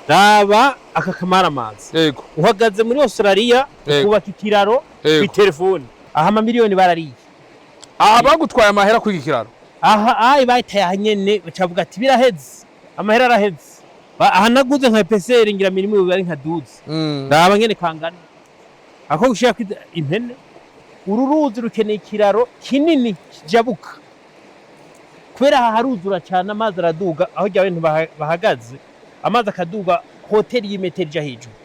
Raba aka kamaramaza. Uhagaze muri Australia, ukubaka ikiraro kw'itelefone. Aha amamiliyoni barariye. Aha bagutwaye amahera kuri iki kiraro? Aha ayi bayitaye aha nyene, bacavuga ati biraheze, amahera araheze. Aha naguze nka épaisseur ngira milimo ari nka 12. Raba ngene kangana ako gushira impene. Uru ruzi rukeneye ikiraro kinini kijabuka, kubera aha haruzura cyane, amazi araduga aho rya bintu bahagaze, amazi akaduga hauteur y'imetero ija hejuru.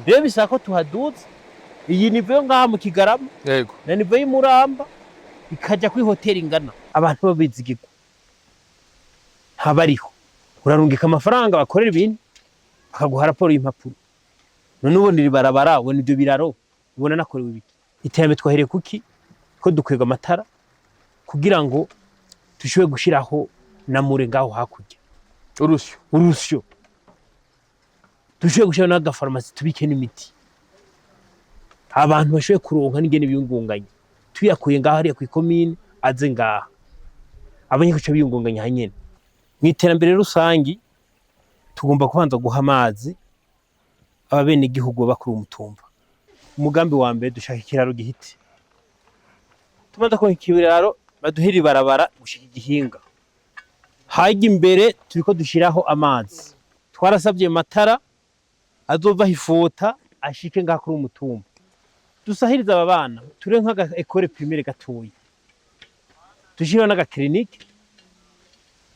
Rero bisaba ko tuhaduza iyi niveau yo ngaha mu Kigarama na niveau y'Imuramba ikaja kuri hauteur ingana. Abantu babizigirwa ntabariho. Urarungika amafaranga bakorera ibintu, bakaguha raporo y'impapuro. None ubona iri barabara, ubona ibyo biraro, ubona nakorewe ibiki? Iterambere twahereye kuki ko dukwega amatara kugira ngo dushobore gushiraho na moulin ngaho hakurya. Urusyo. Urusyo, dushobore gushiraho n'agafarumasi tubike n'imiti, abantu bashoboye kuronka n'ingene biyungunganya, tuyakuye ngaho hariya kw'ikomine aze ngaha, abanyagihugu biyungunganya hanyene. Mu iterambere rusangi tugomba kubanza guha amazi ababenegihugu baba kuri uwo mutumba. Umugambi wa mbere, dushaka ikiraro gihite. Tumaze kuronka ikiraro, baduhere ibarabara gushika Igihinga. Hajya imbere turiko dushiraho amazi. Twarasavye amatara azova hifota ashike ngaha kuri uwo mutumba, dusahirize aba bana, ture nk'aga école primaire gatoyi, dushireho n'aga clinique,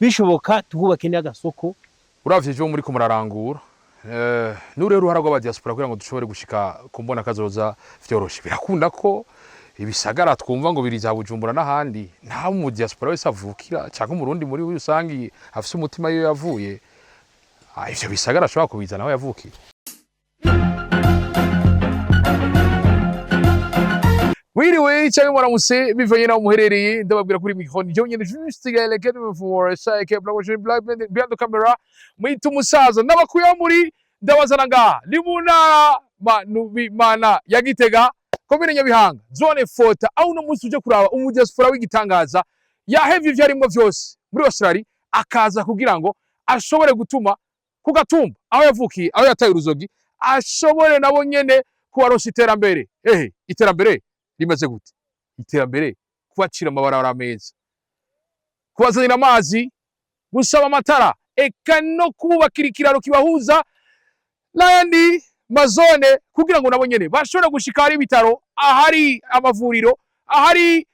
bishoboka tuhubake n'agasoko. Uravye ivyo muriko murarangura, n'uruhe ruhara rw'aba diaspora kugira ngo dushobore gushika ku mbona kazoza vyoroshe? Birakunda ko ibisagara twumva ngo biri za Bujumbura n'ahandi, nta mu diaspora wese avukira cyangwa umurundi muri rusangi afise umutima iyo yavuye. Ivyo bisagara ashobora kubizana aho yavukiye. Wiriwe cyangwa muramutse bivanye naho muherereye. Ndababwira kuri micro ni nyene juste Gaël Kevin for Saike Black Black behind the camera mwita umusaza. Ndabakuye muri, ndabazana ngaha ni mu ntara Manubimana ya Gitega, komine Nyabihanga, zone Fota, aho uno munsi uje kuraba umudiaspora w'igitangaza yahevye ivyo arimwo vyose muri Australia, akaza kugira ngo ashobore gutuma ku gatumba aho yavukiye, aho yataye uruzogi, ashobore nabo nyene kubaronsa iterambere. Ehe, iterambere rimeze gute? Iterambere kubacira amabarabara meza, kubazanira amazi, gusaba amatara, eka no kububakira ikiraro kibahuza n'ayandi mazone, kugira ngo nabo nyene bashobore gushika ahari ibitaro, ahari amavuriro, ahari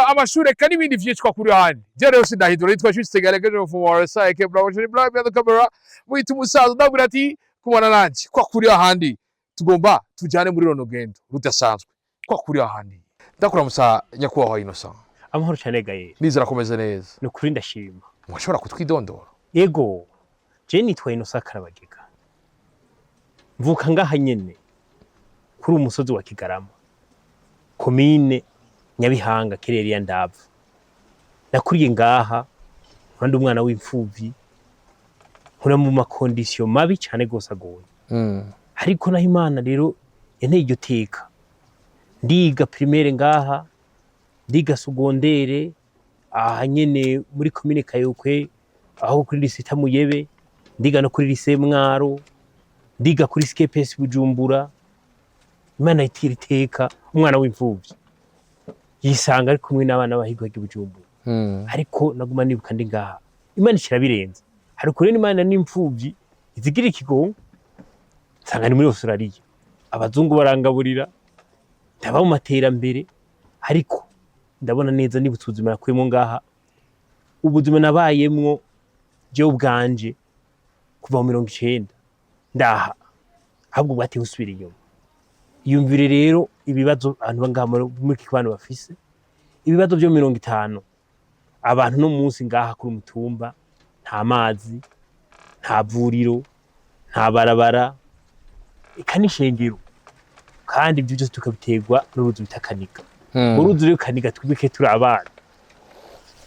amashuri, eka n'ibindi vyicwa kuri ahandi. Je rero sindahindura, nitwa Juste Galegejo from RSI Ke Black Black behind the camera mwita umusaza. Ndabwira ati kubana nanje kwa kuri ahandi, tugomba tujane muri runo rugendo rudasanzwe kwa kuri ahandi. Ndakuramusa nyakubahwa Innocent. Amahoro cyane, Gaye. Nizera komeze neza. Ni ukuri ndashima. Mwashobora kutwidondora? Ego, je nitwa Innocent Karabagega, mvuka ngaha nyene kuri uyu musozi wa Kigarama, komine Nyabihanga, kirere ya Ndava. Nakuriye ngaha nkora, umwana w'imfuvyi, nkura mu ma conditions mabi cane gose agoye. Ariko naho Imana rero yanteye iryo teka, ndiga primaire ngaha, ndiga secondaire aha nyene muri komine Kayokwe, aho kuri lycée Muyebe, ndiga no kuri lycée Mwaro, ndiga kuri SKPS Bujumbura. Imana itira iteka umwana w'imfuvyi yisanga ari kumwe n'abana b'abahigwa i Bujumbura. Ariko naguma nibuka ndi ngaha, Imana ishira birenze. Hari kure n'Imana n'imfuvyi izigira ikigongo, nsanga ni muri Australia, abazungu barangaburira, ndaba mu materambere. Ariko ndabona neza nibutse ubuzima nakuyemo ngaha, ubuzima nabayemwo jewe ubwanje kuva mu 90 ndaha, ahubwo bwateye usubira inyuma. Iyumvire rero ibibazo abantu ngaha muri iki kibano bafise, ibibazo vyo 50. Abantu no munsi ngaha kuri umutumba nta mazi, nta vuriro, nta barabara, eka n'ishengero. Kandi ibyo byose tukabiterwa n'uruzi bita Kaniga. Uruzi rero Kaniga, twibike turi abana,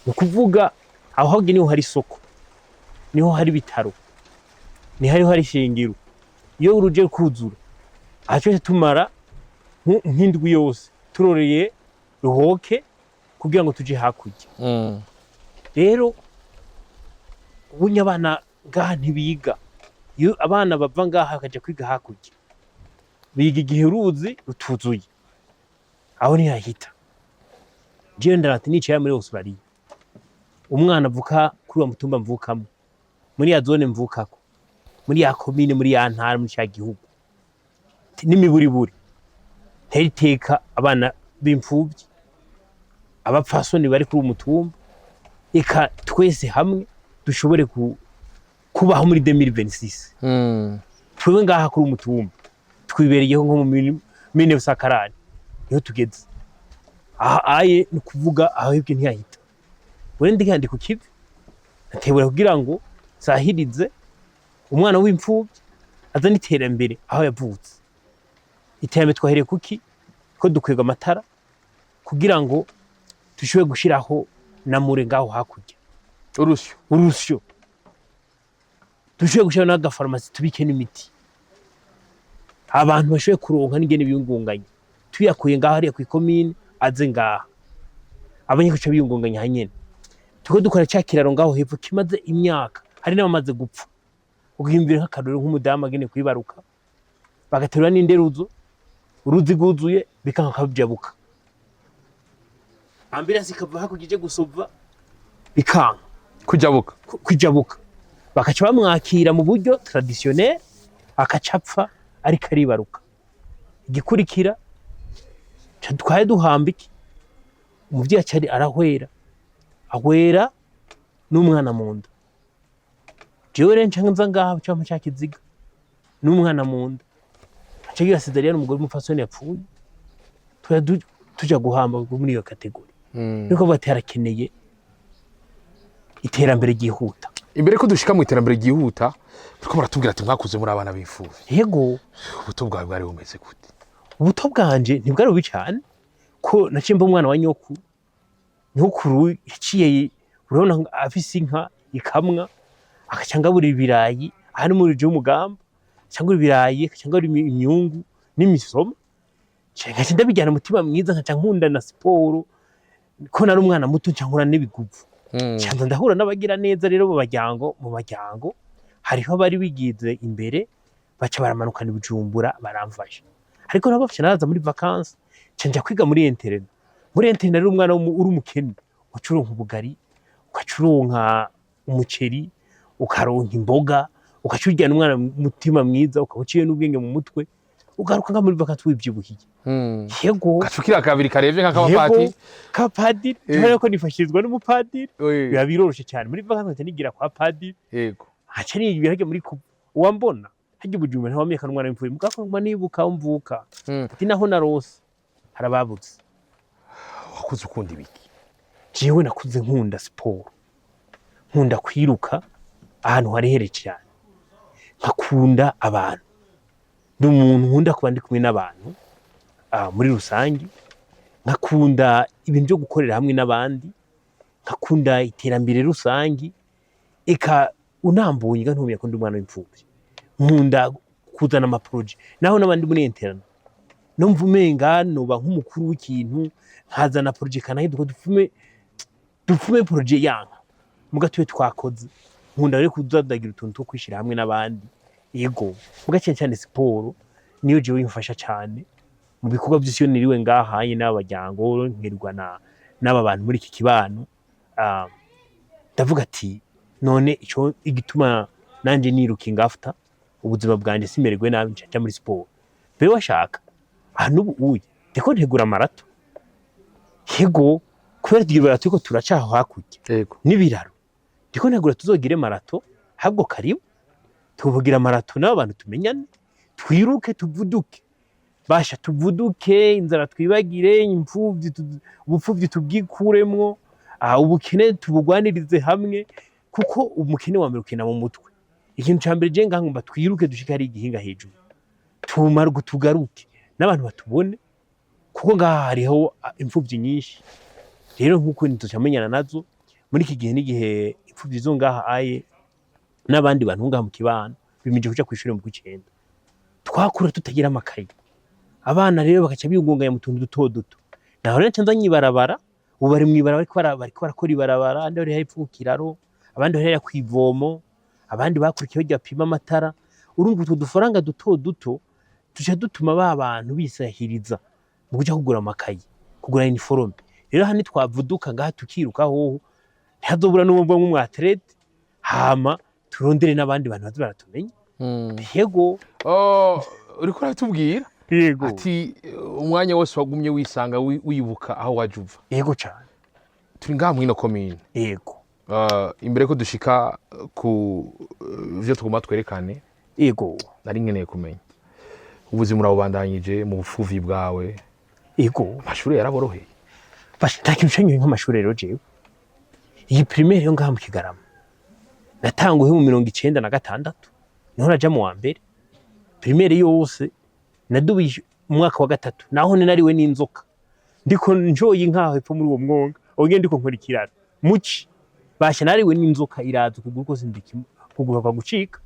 ni ukuvuga aho hagiye niho hari isoko, niho hari ibitaro, niho hariho hari ishengero. Iyo uruje kuzura aha, twese tumara nk'indwi yose turoreye ruhoke kugira ngo tuje hakurya. Rero ubunye abana ngaha ntibiga. Iyo abana bava ngaha bakaja kwiga hakurya, biga igihe uruzi rutuzuye, aho ntihahita. Jewe ndarata nicaye muri Australia, umwana avuka kuri wa mutumba mvukamo, muri ya zone mvukako, muri ya komine, muri ya ntara, muri ca gihugu, n'imiburiburi ntera iteka abana b'imfuvyi, abapfasoni bari kuri uwo mutumba, eka twese hamwe dushobore kubaho muri 2026. Twebwe ngaha kuri uwo mutumba twibereyeho nko mu 1940, niho tugeze aha. Aye, ni ukuvuga aho ibyo ntiyahita. Bure ndi ku kivi, natebura kugira ngo sahirize umwana w'imfuvyi, azane iterambere aho yavutse. Iterambere twahereye kuki? Ko dukwega amatara kugira ngo dushobore gushiraho na moulin ngaho hakurya. Urusyo. Urusyo, dushobore gushiraho n'agafarumasi tubike n'imiti, abantu bashoboye kuronka n'ingene biyungunganya, tuyakuye ngaho hariya kw'ikomine aze ngaha, abanyagihugu biyungunganya hanyene. Turiko dukora ca kiraro ngaho hepfo kimaze imyaka, hari n'abamaze gupfa. Ukiyumvira nk'akarorero nk'umudamu agenewe kwibaruka, bagaterura n'inderuzo, uruzi rwuzuye bikanka kajabuka, ambulance ikava hakurya ije gusova, bikanka Kujabuka. Kwijabuka, bakaca bamwakira mu buryo traditionnel, akaca apfa ariko aribaruka. Igikurikira ca twari duhamba iki? Umuvyeyi aca arahwera, ahwera n'umwana mu nda. Jewe rero nca nza ngaha campa ca kiziga n'umwana mu nda, aca agira césarienne, umugore w'umupfasoni yapfuye, tuja tuja guhamba muri iyo catégorie. Niko bati harakeneye iterambere ryihuta. Imbere ko dushika mu iterambere ryihuta, turiko muratubwira ati mwakuze muri abana b'imfuvyi. Yego. Ubuto bwawe bwari bumeze gute? Ubuto bwanje ntibwari bubi cyane, ko naciye mba umwana wa nyokuru. Nyokuru yaciye, urabona, afise inka ikamwa, agaca ngaburira ibirayi. Aha ni muri w'umugamba, cyangwa ibirayi, cyangwa imyungu n'imisoma. Nkaca ndabijyana umutima mwiza, nkaca nkunda na siporo, ko nari umwana muto nca nkura n'ibiguvu. Nca ndahura n'abagira neza rero mu baryango hariho abari bigize imbere, baca baramanukana i Bujumbura baramfasha. Ariko nabo bafasha, naraza muri vacances, nca nja kwiga muri internat. Muri internat rero, umwana uri umukene uca uronka ubugari, ugaca uronka umuceri, ukaronka imboga, ugaca uryana umwana umutima mwiza, ukaba uciye n'ubwenge mu mutwe, ugaruka nka muri vacances wivyibuhiye. Yego. Gacukira kabiri karevye nk'akabapadiri. Kapadiri. Kubera ko nifashirizwa n'umupadiri, biba biroroshe cyane. Muri vacances nca nigira kwa padiri, haca nigira harya muri uwambona harya i Bujumbura ntiwamenyekana umwana w'imfuvyi, mugabo nguma nibuka aho mvuka, ati naho narose harababuze. Wakuze ukunda ibiki? Jewe nakuze nkunda siporo, nkunda kwiruka ahantu harehere cyane, nkakunda abantu. Ndi umuntu nkunda kuba ndi kumwe n'abantu muri rusange, nkakunda ibintu byo gukorera hamwe n'abandi, nkakunda iterambere rusange. Eka, unambuye nga ntumenya ko ndi umwana w'imfuvyi. Nkunda kuzana ama projets, naho n'abandi muri internat numva umenga noba nk'umukuru w'ikintu, nkazana projet kanaka, duko dupfume projet yanka muga tube twakoze. Nkunda rero kuzadagira utuntu two kwishira hamwe n'abandi. Yego, muga cyane cyane siporo niyo jewe imfasha cyane mu bikorwa byose. Iyo niriwe ngahaye n'abaryango, nkirirwa na n'aba bantu muri iki kibano, ndavuga ati none ico igituma nanje nirukinga after ubuzima bwanje simererwe nabi, nca nja muri siporo. Mbere washaka aha n'ubu uye ndiko ntegura marathon. Yego, kubera tugira ibiraro turiko turaca aho hakurya n'ibiraro, ndiko ntegura tuzogire marathon. Ahubwo karibu tuvugira marathon n'abantu tumenyane, twiruke, tuvuduke, basha tuvuduke, inzara twibagire, imfuvyi ubupfuvyi tubwikuremwo, ubukene tubugwanirize hamwe, kuko umukene wa mbere ukena mu mutwe. Ikintu ca mbere je ngaha ngomba twiruke dushike hari igihinga hejuru, tumarwe tugaruke n'abantu batubone, kuko ngaha hariho imfuvyi nyinshi. Rero nkuko ntitocamenyana nazo muri iki gihe, n'igihe imfuvyi zo ngaha aye n'abandi bantu ngaha mu kibano bimije kuja kw'ishure mu kw'icenda, twakura tutagira amakaye. Abana rero bakaca biyungunganya mu tuntu duto duto. Naho rero nca nza mw'ibarabara. Ubu bari mw'ibarabara, bariko barakora ibarabara, abandi bari hepfo ku kiraro, abandi bari hariya kw'ivomo, abandi bakurikiye barya bapima amatara. Urumva utwo dufaranga duto duto tuca dutuma ba bantu bisahiriza mu kuja kugura amakayi, kugura uniforme. Rero hano twavuduka ngaha tukiruka hoho, ntihazobura n'uwumva nk'umu athlète, hama turondere n'abandi bantu baze baratumenya. Yego. Oh, uriko uratubwira Yego. ati umwanya wose wagumye wisanga wibuka aho waje uva. Yego cane. Turi ngaha mw'ino komine. Yego. Imbere ko dushika ku vyo tugomba twerekane, nari nkeneye kumenya ubuzima urabubandanyije mu bufuvi bwawe. Yego. Amashuri yaraboroheye? Basha, nta kintu canyoye nk'amashuri. Rero jewe iyi primaire yo ngaha mu Kigarama natanguye mu 96, niho naja mu wa mbere primaire yose. Nadubije mu mwaka wa gatatu, naho nariwe n'inzoka ndiko njoye inkaho hepfo muri uwo mwonga aho ndiko nkora ikiraro muci. Basha, nariwe n'inzoka iraza ukuguru kose, ndiki ukuguru kwa gucika.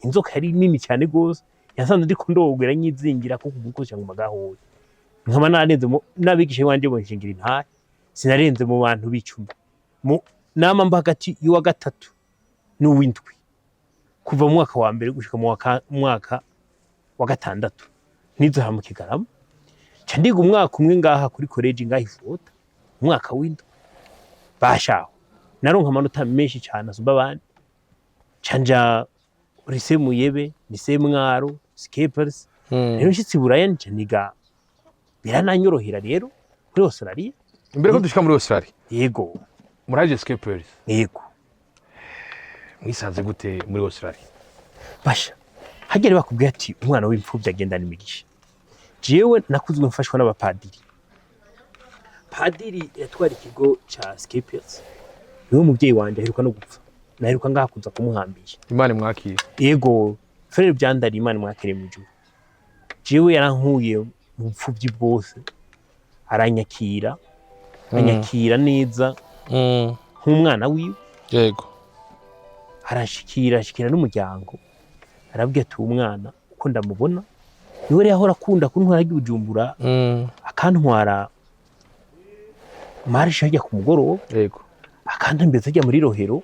Inzoka yari nini cyane gose, yasanze ndiko ndogera nyizingira ko ukuguru kose nguma gahoye, nkaba narenze n'abigisha wanje bonshingira intahe, sinarenze mu bantu b'icumi mu nama mba hagati y'uwa gatatu n'uw'indwi kuva mu mwaka wa mbere gushika mu mwaka wa gatandatu. Nize aha mu Kigarama, nca ndiga umwaka umwe ngaha kuri collège ngaha ifota, umwaka w'indwi. Bashaho naronka amanota menshi cyane asumba abandi, nca nja lycée Muyebe, lycée Mwaro, Skepers. Rero nshitse i Buraya nca niga, birananyorohera rero muri Australia. Imbere ko dushika muri Australia, Yego. muraje Skepers? Yego. Mwisanze gute muri Australia? Basha, hagere bakubwiye ati umwana w'imfubyi agendana imigisha. Jewe nakuzwe mfashwa n'abapadiri. Padiri yatwara ikigo ca Skepers niwe muvyeyi wanje, aheruka no gupfa, naheruka ngaha kuza kumuhambisha. Imana imwakire. Yego, frère Byandari, Imana mwakire mu ijuru. Jewe yarankuye mu bupfuvyi bwose, aranyakira, anyakira neza nk'umwana wiwe. Arashikira, ashikira n'umuryango, arabwira ati uwo mwana uko ndamubona niwe rero ahora akunda kuntwara ajya i Bujumbura, akantwara marché hajya ku mugoroba, akantembereza ajya muri Rohero,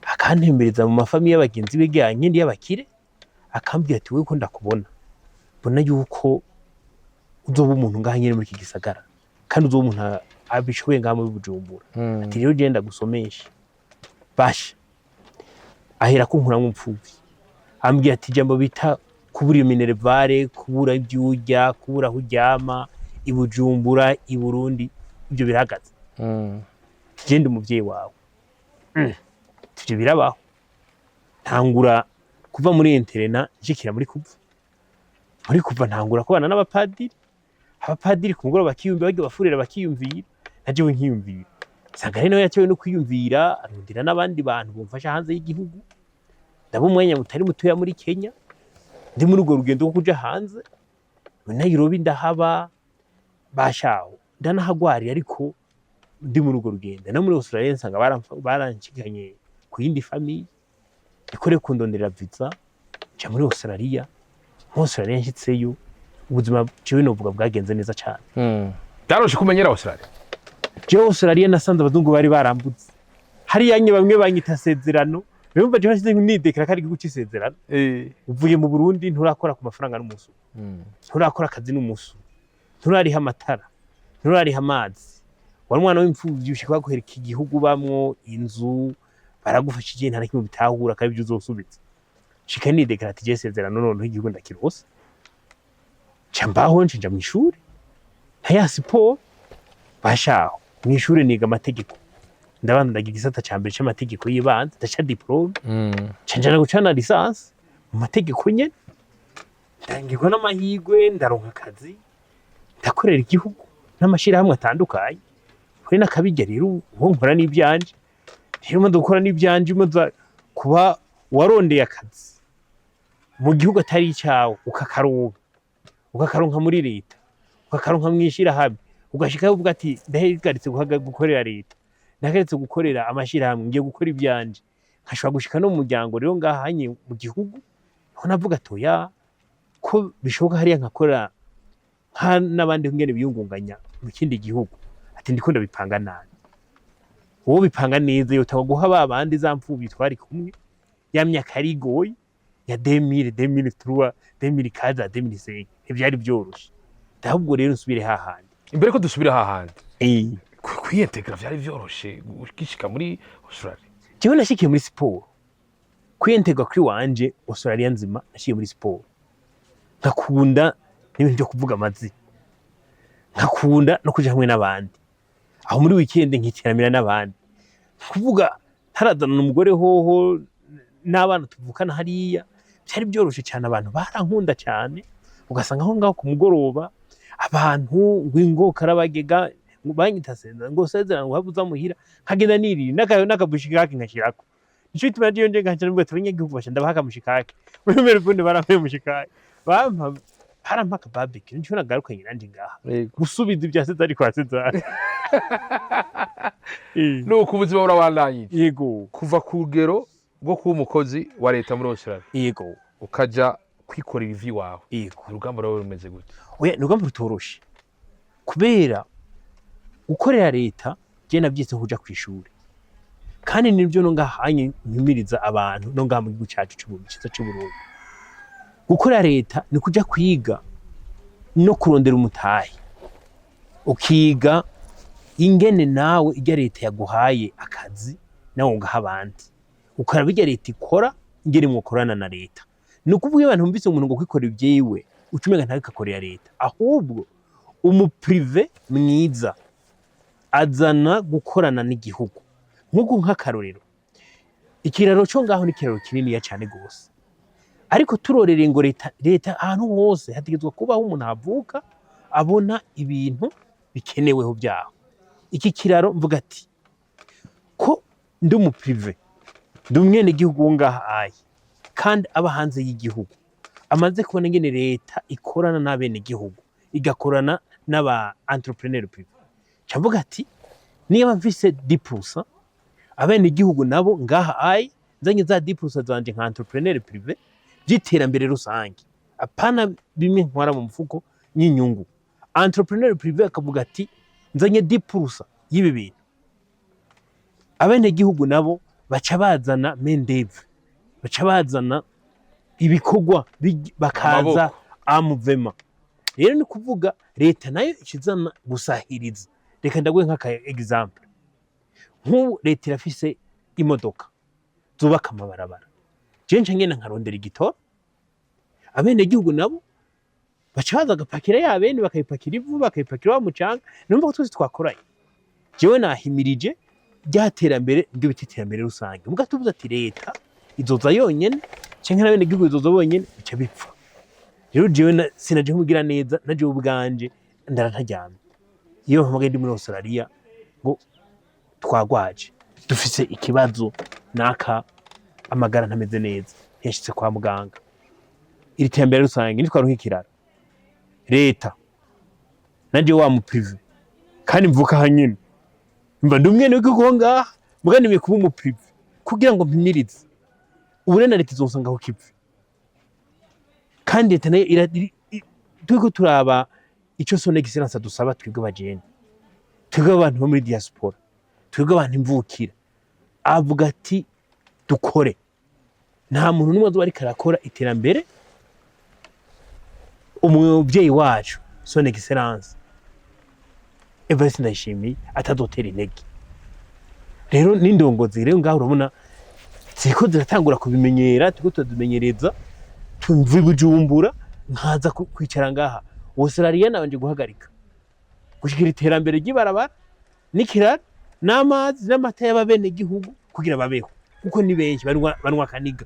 akantembereza mu ma familles y'abagenzi be nyine y'abakire, akambwira ati wewe ko ndakubona, mbona yuko uzoba umuntu ngaha nyine muri iki gisagara, kandi uzoba umuntu abishoboye ngaha muri Bujumbura. Ati rero genda gusomesha. Basha, ahera kunkuramwo imfuvyi, ambwira ati ijambo bita kubura iyo minerval, kubura ibyo urya, kubura aho uryama i Bujumbura, i Burundi, ibyo birahagaze. Ati genda umuvyeyi wawe. Ati ivyo birabaho. Ntangura kuva muri internat nshikira muri kuva muri kuva, ntangura kubana n'abapadiri. Abapadiri ku mugoroba bakiyumvira, barya bafurera bakiyumvira, na jewe nkiyumvira, nsanga rero nawe yatewe no kwiyumvira, arondera n'abandi bantu bamufasha hanze y'igihugu. Ndaba umwanya mutari mutoya muri Kenya, ndi muri urwo rugendo rwo kuja hanze. Muri Nairobi ndahaba, bashaho ndanahagwariye, ariko ndi muri urwo rugendo. No muri Australia nsanga baranshikanye ku yindi famille ikore kundonderera visa, nja muri Australia. Muri Australia nshitseyo, ubuzima jewe novuga bwagenze neza cane. Byaroshe kumenyera Australia? Jewe Australia nasanze abazungu bari barambutse hariya nye, bamwe banyita sezerano. Urumva jewe nashyize nidekera ko ari igihugu c'isezerano. Uvuye mu Burundi, nturakora ku mafaranga n'umusu, nturakora akazi n'umusu, nturariha amatara, nturariha amazi, wari umwana w'imfuvyi, ushika baguhereka igihugu bamwo inzu, baragufashije, nta na kimwe bitahura kandi ibyo uzosubiza. Shika nidekera ati je sezerano, noneho igihugu ndakirose. Nca mbaho, nca mw'ishuri nta ya siporo. Bashaho mw'ishuri niga amategeko, ndabanza ndagira igisata ca mbere c'amategeko y'ibanze, ndaca diplôme, nca njana gucana licence mu mategeko nyene. Ndangirwa n'amahirwe, ndaronka akazi, ndakorera igihugu n'amashirahamwe atandukanye. Kuri n'akabirya rero uwo nkora n'ivyanje, rero maze gukora n'ivyanje, maze kuba warondeye akazi mu gihugu atari icawe, ukakaronka, ukakaronka muri leta, ukakaronka mw'ishirahamwe, ugashikayo uvuga ati ndahagaritse gukorera leta, ndahagaritse gukorera amashirahamwe, ngiye gukora ivyanje, nkashobora gushika no mu muryango rero ngahanye mu gihugu, niho navuga ati oya, ko bishoboka hariya nkakora nka n'abandi ngene biyungunganya mu kindi gihugu. Ati ndiko ndabipanga nabi, uwo bipanga neza yotanga guha ba bandi za mfuvyi twari kumwe ya myaka yari igoye. Ya 2000, 2003, 2004, 2005 ntivyari vyoroshe. Ahubwo rero nsubire hahandi. Imbere ko dusubira hahandi, kwiyentegra vyari vyoroshe ugishika muri Australia? Jewe nashikiye muri siporo. Kwiyentegwa kwiwanje Australia nzima, nashikiye muri siporo, nkakunda n'ibintu byo kuvuga amazina, nkakunda no kuja hamwe n'abandi, aho muri weekend nkiteramira n'abandi, kuvuga ntarazana umugore hoho n'abana tuvukana hariya. Byari byoroshe cyane, abantu barankunda cyane. Ugasanga aho ngaho ku mugoroba abantu ngo ingo karabagega, ngo banyita seza, ngo sezera, ngo habuza muhira, nkagenda nirira n'akabushikake nkashirako. Nico gituma nagiye nje nkaca nubwo abanyagihugu baca ndabaha akamushikake. Muri Melbourne barampaye umushikake, bampa, barampa aka barbecue. Nico nagarukanye nanje ngaha gusubiza ibya Cezari kwa Cezari. Nuko ubuzima burabandanyije. Yego. Kuva ku rugero rwo kuba umukozi wa leta muri Australia, ukaja kwikorera ivi wawe, urugamba rwawe rumeze gute? Oya, ni urugamba rutoroshe, kubera gukorera leta je navyise kuja kw'ishuri, kandi nivyo no ngahanye mpimiriza abantu no ngaha mu gihugu cacu c'Uburundi ciza c'Uburundi. Gukorera leta ni kuja kwiga no kurondera umutahe, ukiga ingene nawe irya leta yaguhaye akazi nawe ugaha abandi, ukaraba irya leta ikora, ingene mwokorana na leta. Ni ukuvuga iyo abantu bumvise umuntu ngo kwikorera ivyiwe, uca umenga ntariko akorera leta. Ahubwo umu privé mwiza azana gukorana n'igihugu. Nk'uku nk'akarorero, ikiraro co ngaho ni ikiraro kininiya cane gose, ariko turorereye ngo leta ahantu hose hategerezwa kubaho umuntu avuka abona ibintu bikeneweho vyaho. Iki kiraro, mvuga ati ko ndi umu privé, ndi umwenegihugu wo ngaha aye kandi aba hanze y'igihugu, amaze kubona ingene leta ikorana n'abenegihugu, igakorana n'aba entrepreneur privé, nca mvuga ati niba mfise 10%, abenegihugu nabo ngaha aye nzanye za 10% zanje nka entrepreneur privé by'iterambere rusange, apana bimwe ntwara mu mufuko n'inyungu. Entrepreneur privé akavuga ati nzanye 10% y'ibi bintu, abenegihugu nabo baca bazana main d'oeuvre, baca bazana ibikorwa bakaza Amaboko. amuvema. Rero ni kuvuga leta nayo ikizana gusahiriza. Reka ndaguhe nk'aka exemple. Nk'ubu leta irafise imodoka zubaka amabarabara, je nca ngenda nkarondera igitoro, abenegihugu nabo baca baza bagapakira ya bene, bakayipakira ivu, bakayipakira wa mucanga. Numva ko twese twakoranye. Jewe nahimirije rya terambere ryo bita iterambere rusange. Muga tuvuze ati leta izoza yonyene canke n'abenegihugu izoza bonyene, bica bipfa. Rero jewe sinaje nk'umugira neza, naje ubwanje ndara ntaryamye iyo mpamagaye ndi muri Australia ngo twagwaje, dufise ikibazo, naka amagara ntameze neza, ntiyashitse kwa muganga. Iri terambere rusange nitwaronka ikiraro, leta nanje wa mu privé kandi mvuka hanyine, mba ndi umwene w'igihugu ho ngaha, muga nemeye kuba umu privé kugira ngo mpimirize. Ubu rero na leta izonsanga ku kivi, kandi leta nayo turiko turaba ico son excellence adusaba twebwe abajene, twebwe abantu bo muri diaspora, twebwe abantu imvukira. Avuga ati dukore, nta muntu n'umwe azoba ariko arakora iterambere umuvyeyi wacu son excellence Evariste Ndayishimiye atazotera intege. Rero n'indongozi rero ngaho urabona ziriko ziratangura kubimenyera, turiko turazimenyereza. Tumva i Bujumbura nkaza kwicara ngaha Australia, nabanje guhagarika gushikira iterambere ry'ibarabara n'ikiraro n'amazi n'amata y'ababenegihugu kugira babeho, kuko ni benshi banwa akaniga.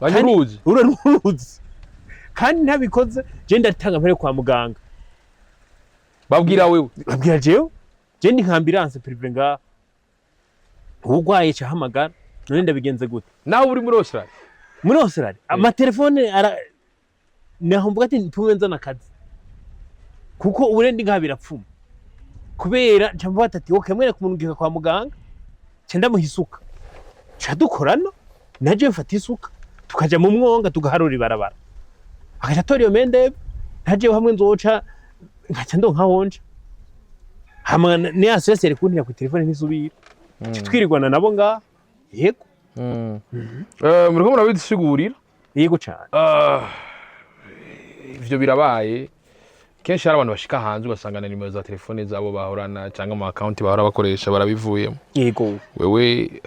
Banyuruzi. Ura n'uruzi, kandi ntabikoze je ndatanga mpere kwa muganga. Babwira wewe? Babwira jewe. Je ndi nka ambulance privée ngaha, uwurwaye cahamagara. None ndabigenze gute? Nawe uri muri Australia? Muri Australia amatelefone ara naho mvuga ati ntume nzana akazi, kuko ubu rero ndi ngaha birapfuma, kubera nca mvuga ati okay, mwere kumurungika kwa muganga, nca ndamuha isuka, nca dukorana naje mfata isuka, tukaja mu mwonga tugaharura ibarabara, agaca atora iyo mendebe, ntajewe hamwe nzoca nkaca ndonka honja hama ni assurance yari kuntira ku telefone ntisubira. Nca twirirwana nabo ngaha, yego. Muriko murabidusigurira. Yego cane. Ah, ivyo birabaye kenshi. Hari abantu bashika hanze, ugasanga na nimero za telefone zabo bahorana cyangwa ama account bahora bakoresha barabivuyemo. Wewe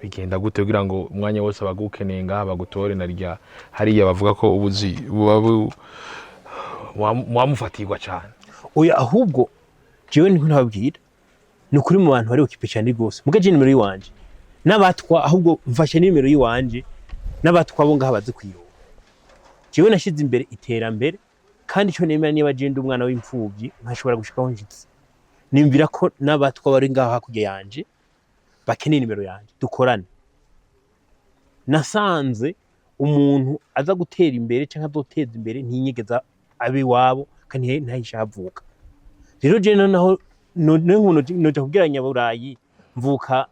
bigenda gute kugira ngo umwanya wose abagukeneye ngaha bagutore, na rya hariya bavuga ko ubuzi buba muba mufatirwa cyane? Oya, ahubwo jewe niko ntababwira, ni ukuri mu bantu bari occupé cyane rwose. Muga je nimero yiwanje n'abatwa, ahubwo mfashe nimero yiwanje n'abatwa bo ngaha bazi kuyironka. Jewe nashize imbere iterambere, kandi ico nemera, niba je ndi umwana w'imfuvyi nkashobora gushikaho nshitse, nimvira ko n'abatwa bari ngaha hakurya yanje bakeneye nimero yanje, dukorane. Nasanze umuntu aza gutera imbere canke azoteza imbere ntinyegeza abe iwabo, kandi ntahisha havuka. Rero je noneho none noja kubwira Nyaburayi mvuka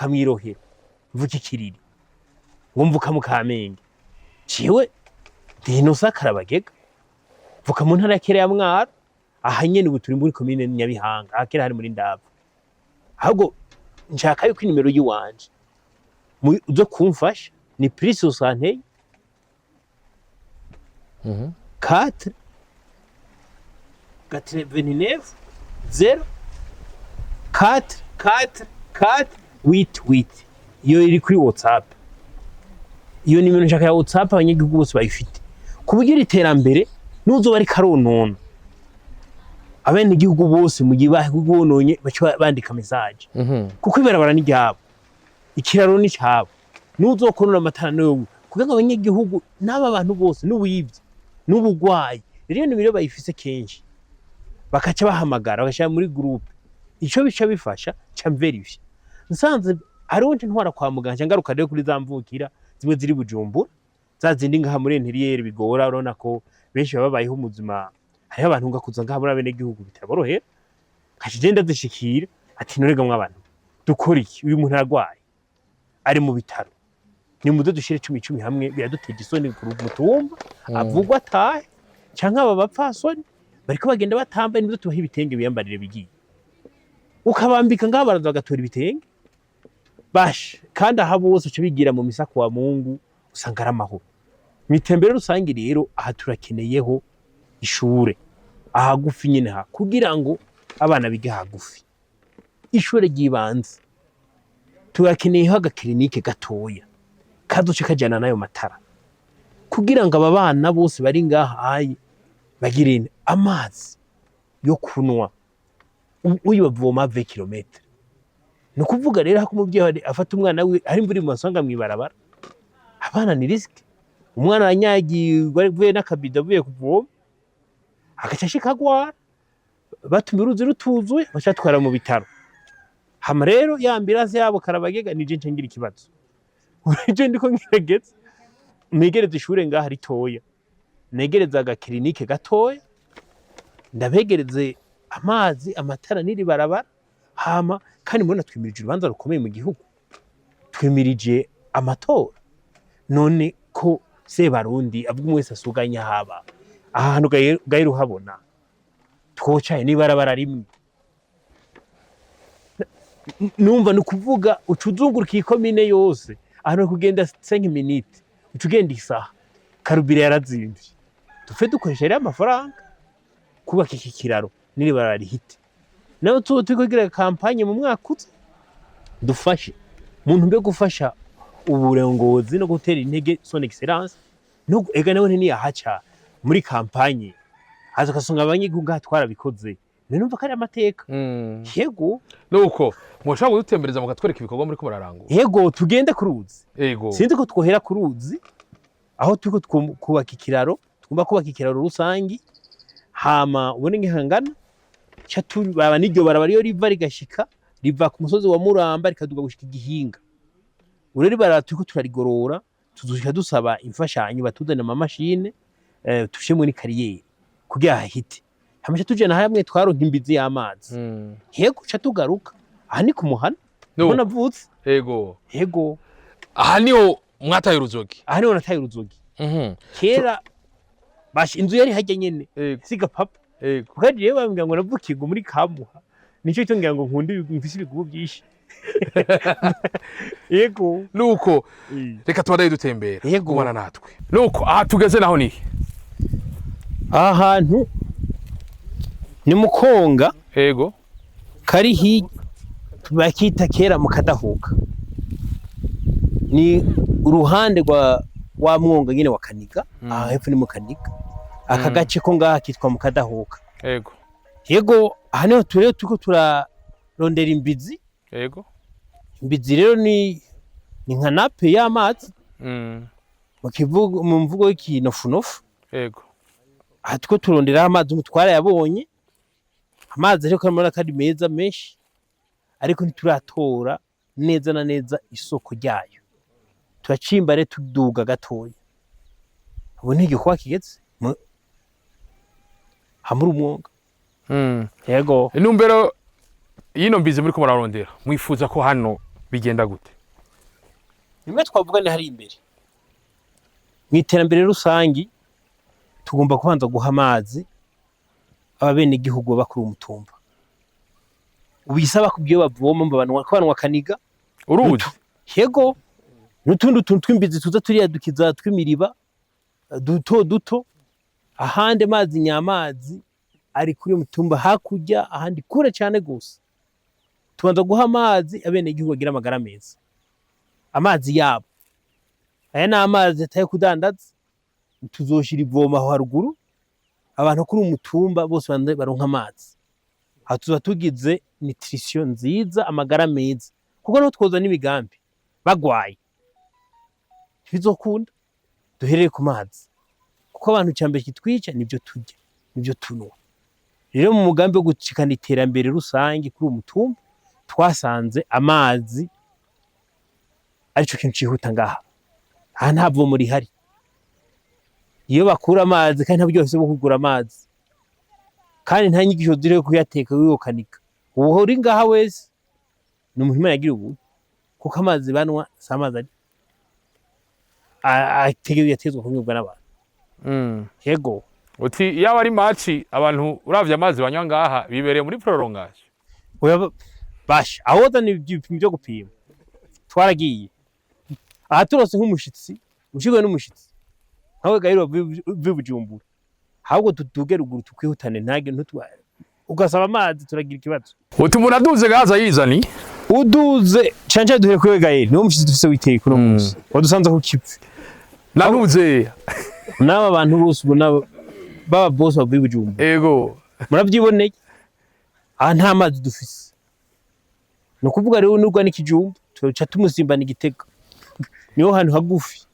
mw'Irohero, mvuka Ikiriri, ngo mvuka mu Kamenge. Jewe ndi Innocent Karabagega, mvuka mu ntara ya kera ya Mwaro, aha nyene ubu turi muri komine Nyabihanga, aha kera hari muri Ndava. Ahubwo nshaka yuko inimero yiwanje uzo kumfasha ni plus 61 4 89 0 4 4 4 8 8. Iyo iri kuri WhatsApp. Iyo nimero nshaka ya WhatsApp abanyagihugu bose bayifite, ku buryo iri terambere n'uzoba ariko aronona abenegihugu bose, mu gihe bononye baca bandika message, kuko ibarabara ni ryabo, ikiraro ni cyabo, n'uzokonona amatara niwe, kugira ngo abanyagihugu n'aba bantu bose n'uwivye n'ubugwayi. Rero iyo nimero bayifise kenshi bakaca bahamagara, bagashira muri groupe, ico bica bifasha ca mverifye nsanze hariho nce ntwara kwa muganga. Ngaruka rero kuri za mvukira zimwe ziri Bujumbura, za zindi ngaha muri intérieur bigora. Urabona ko benshi baba babayeho umuzima, hariho abantu ngakuza ngaha muri abenegihugu bitaborohera, nkaca je ndazishikira ati: "None ga mw'abantu, dukora iki? Uyu muntu aragwaye, ari mu bitaro, nimuze dushire cumi cumi hamwe. Biraduteje isoni ku mutumba, avugwa atahe, canke aba bapfasoni bariko bagenda batambaye, nimuze tubahe ibitenge biyambarire." Bigiye ukabambika ngaha, baraza bagatora ibitenge basha. Kandi aha bose uca bigira mu misa kuwa Mungu, usanga ari amahoro mw'itembere rusange. Rero aha turakeneyeho ishure ahagufi nyene ha, kugira ngo abana bige hagufi, ishure ry'ibanze. Turakeneyeho agakirinike gatoya kazoca kajana n'ayo matara, kugira ngo aba bana bose bari ngaha aye bagire amazi yo kunwa. Uyu bavoma 20 kilomètres. Ni ukuvuga rero hako umuvyeyi afata umwana wiwe, hari imvura imusanga mw'ibarabara, abana ni risque. Umwana aranyagirwa avuye n'akabido, avuye kuvoma, agaca ashika agwara, batuma uruzi rutuzuye, baca batwara mu bitaro. Hama rero ya ambulance yabo Karabagega nije nce ngira ikibazo. Je ndiko ngerageza negereza ishure ngaha ritoya, negereza agakirinike gatoya, ndabegereze amazi, amatara n'iri barabara. Hama kandi mubona twimirije urubanza rukomeye mu gihugu, twimirije amatora. None ko Sebarundi avuga umwe wese asuganya, haba aha hantu gahera uhabona twocaye n'ibarabara rimwe. Numva ni ukuvuga uca uzunguruka iyi komine yose, ahantu kugenda 5 minutes uca ugenda isaha. Carburant yarazimvye. Dupfe dukoresha rero amafaranga kubaka iki kiraro n'iri barabara rihite, nawe tuba turiko kugira campagne mu mwaka uza. Dufashe muntu mbe gufasha uburongozi no gutera intege Son Excellence no ega nawe ntiyahaca muri campagne, aza ugasanga abanyagihugu ngaha twarabikoze. None numva ko ari amateka. Yego. Nuko mwoshobora kudutembereza mukatwereka ibikorwa muriko murarangura? Yego, tugende ku ruzi. Ego. Sinzi ko twohera ku ruzi aho turiko kubaka ikiraro, tugomba kubaka ikiraro rusangi. Hama ubone nk'ihangana ca turaba n'iryo barabara iyo riva rigashika, riva ku musozi wa Muramba rikaduga gushika Igihinga. Ubu rero ibarabara turiko turarigorora, tuzoshika dusaba imfashanyo batuzanire amamashine, tushiremwo n'i carrière kugira hahite. Hama ca tujana hamwe twaronka imbizi y'amazi. Yego, ca tugaruka aha ni ku muhana niho Nuko. navutse. Ego. Yego. Aha niho mwataye uruzogi? Aha niho nataye uruzogi. Kera basha inzu yari hajya nyene. Siga papa. Kandi rero bambwira ngo navukiye ngo muri Kamuha, nico cyo ngira ngo nkunda mfise ibigubu byinshi. Yego. Nuko reka tubadaye dutembera. Yego. Gumana natwe. Nuko aha tugeze naho ni Aha hantu ni mukonga. Kari hirya, bakita kera mu Kadahuka, ni uruhande rwa wa mwonga nyine wa Kaniga. Aha hepfo ni mu Kaniga, aka gace ko ngaha kitwa mu Kadahuka. Yego, aha niho turero turiko turarondera imbizi. Imbizi rero ni nka nappe y'amazi mu kivugo, mu mvugo y'ikinofunofu. Aha turiko turonderaho amazi, ubu twarayabonye amazi, ariko urabona ko ari meza menshi, ariko ntituratora neza na neza isoko ryayo. Turacimba rero tuduga gatoya, ubu ntigikorwa kigeze hamuri umwonga. Yego. Intumbero y'ino mbizi muri ko murarondera, mwifuza ko hano bigenda gute? Bimwe twavuga ni hari imbere mu iterambere rusangi, tugomba kubanza guha amazi ababenegihugu baba kuri uwo mutumba. Ubisaba kubyo bavoma, banwa ko banwa Kaniga. Uruzi. Yego, n'utundi tuntu tw'imbizi tuza turiyadukiza tw'imiriba duto duto. Ahandi amazi nyamazi ari kuri uyu mutumba hakurya, ahandi kure cyane gose. Tubanza guha amazi abenegihugu bagira amagara meza, amazi yabo. Aya ni amazi ataye kudandaza, tuzoshira ivoma aho haruguru, abantu kuri uyu mutumba bose banze baronka amazi. Aho tuba tugize nutrition nziza, amagara meza, kuko niho twoza n'imigambi bagwaye ntibizokunda. Duherere ku mazi, kuko abantu icambere kitwica nivyo turya, nivyo tunywa. Rero mu mugambi wo gushikana iterambere rusange kuri uwo mutumba, twasanze amazi arico kintu cihuta ngaha. Aha nta vomo rihari iyo bakura amazi, kandi nta buryo bafise bwo kugura amazi, kandi nta nyigisho ziriho kuyateka wiyokanika. Ubu uri ngaha wese ni umuntu Imana yagira ubuntu, kuko amazi banwa si amazi ari yategetswe kunywebwa n'abantu. Yego. Uti yaba ari match, abantu uravye amazi banywa ngaha bibereye muri prolongation. Oya basha, aho wazana ibipimo byo gupima, twaragiye aha turose nk'umushitsi ushigwe n'umushitsi nkawe gahiro uvuye Bujumbura, ahubwo tuduge ruguru tukwihutane, ntage ntutware ugasaba amazi, turagira ikibazo. Uti umuntu aduze gaza yizani. Uduze canje duhere kuri Gaheri, niwo mushitsi dufise witeka uno munsi wadusanze ku kipfi. Nanuze. N'aba bantu bose ubona baba bose bavuye Bujumbura. Murabyiboneye, aha nta mazi dufise. Ni ukuvuga rero nurwa n'ikijumbu tuca tumusimbana Igitega, niho hantu hagufi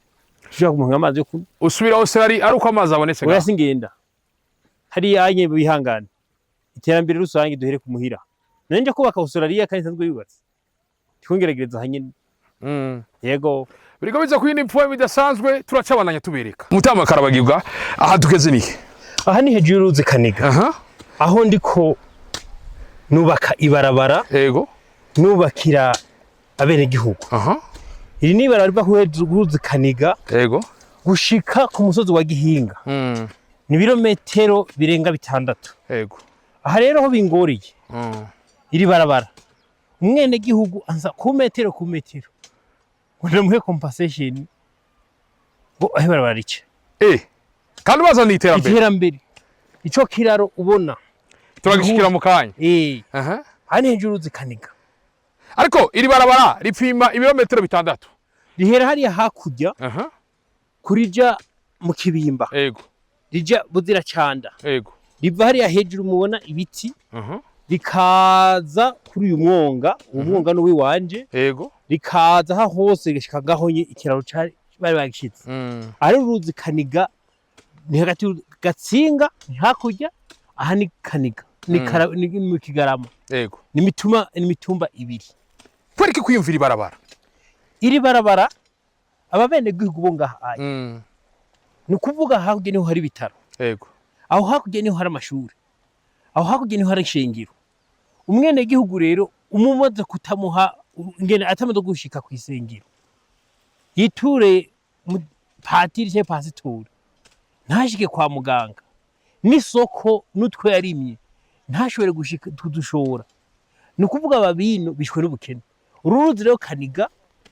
dushobora kumuha amazi yo kunywa. Usubira Australia ari uko amazi abonetse Oya. Ngaha. Singenda hariya anye, bihangane. Iterambere rusange duhere ku muhira. Nanje nja kubaka Australia kandi nsanzwe yubatse, twongeragereza hanyene. Yego. Biriko biza kuyindi poem idasanzwe, turacabandanya tubereka. Mutama Karabagirwa, aha tugeze nihe? Aha ni hejuru y'uruzi Kaniga, aho ndiko nubaka ibarabara, nubakira abenegihugu. Iri ni ibarabara riva ku ruzi Kaniga gushika ku musozi wa Gihinga, ni ibirometero birenga 6. Aha rero ho bingoriye, iri barabara umwenegihugu anza ku metero ku metero ngo ndamuhe compensation ngo aho ibarabara rica. Kandi bazana iterambere. Iterambere, ico kiraro ubona. Turagishikira mu kanya. Aha ni hejuru y'uruzi Kaniga. Ariko iri barabara ripima ibirometero 6. Rihera hariya hakurya kurija mu Kibimba, rija Buziracanda, riva hariya hejuru mubona ibiti, rikaza kuri uyu mwonga, uwo mwonga ni uw'iwanje, rikaza aha hose rigashika ngaho nye ikiraro cari bari bagishize. Ari uruzi Kaniga, ni hagati Gatsinga ni hakurya, aha ni Kaniga, ni ni mu Kigarama. Ni mituma, ni imitumba ibiri. Kubera iki kwiyumvira ibarabara? Iri barabara, ababenegihugu bo ngaha aya, ni ukuvuga hakurya niho hari ibitaro, aho hakurya niho hari amashuri, aho hakurya niho hari ishengero. Umwenegihugu rero umumaze kutamuha ingene atamaze gushika ku isengero, yiture patiri cyangwa pasitori, ntashike kwa muganga, n'isoko n'utwo yarimye ntashobore gushika kudushora, ni ukuvuga ababino bishwe n'ubukene. Uru ruzi rero Kaniga,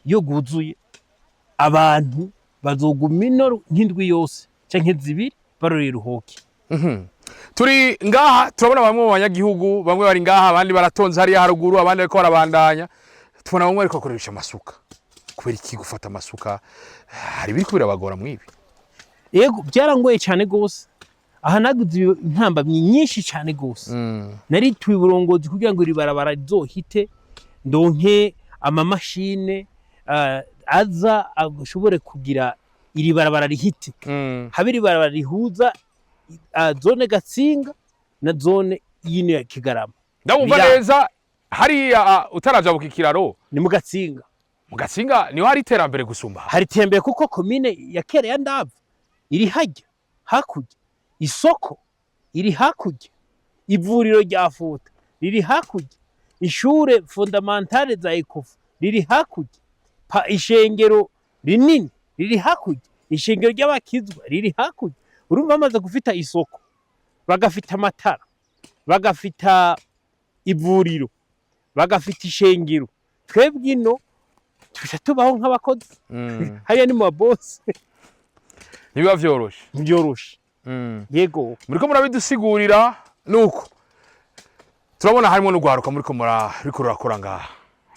iyo rwuzuye, abantu bazoguma ino nk'indwi yose canke 2 barorera uruhoke. Turi ngaha, turabona bamwe mu banyagihugu, bamwe bari ngaha, abandi baratonze hariya haruguru, abandi bariko barabandanya. Tubona bamwe bariko bakoresha amasuka. Kubera iki gufata amasuka? Hari ibiriko birabagora mwibi? Yego, byarangoye cyane gose. Aha nagize intambamyi nyinshi cyane gose. Narituye uburongozi kugira ngo iri barabara rizohite, ndonke amamashine aza ashobore kugira iri barabara rihite, habe iri barabara rihuza zone Gatsinga na zone yino ya Kigarama. Ndabumva neza hariya utarajabuka ikiraro. Ni mu Gatsinga. Mu Gatsinga niho hari iterambere gusumba. Hari iterambere kuko komine ya kera ya Ndava iri hajya hakurya, isoko iri hakurya, ivuriro rya Futa riri hakurya, ishure fondamentale za Ecofo riri hakurya, pa ishengero rinini riri hakurya, ishengero ry'abakizwa riri hakurya. Urumva bamaze gufita isoko, bagafita amatara, bagafita ivuriro, bagafita ishengero, twebwe ino tuca tubaho nk'abakozi. Hariya ni mu babosi. Ntibiba vyoroshe. Ntibyoroshe. Yego. Muriko murabidusigurira, nuko turabona harimo n'ugwaruka muriko muriko rurakora ngaha.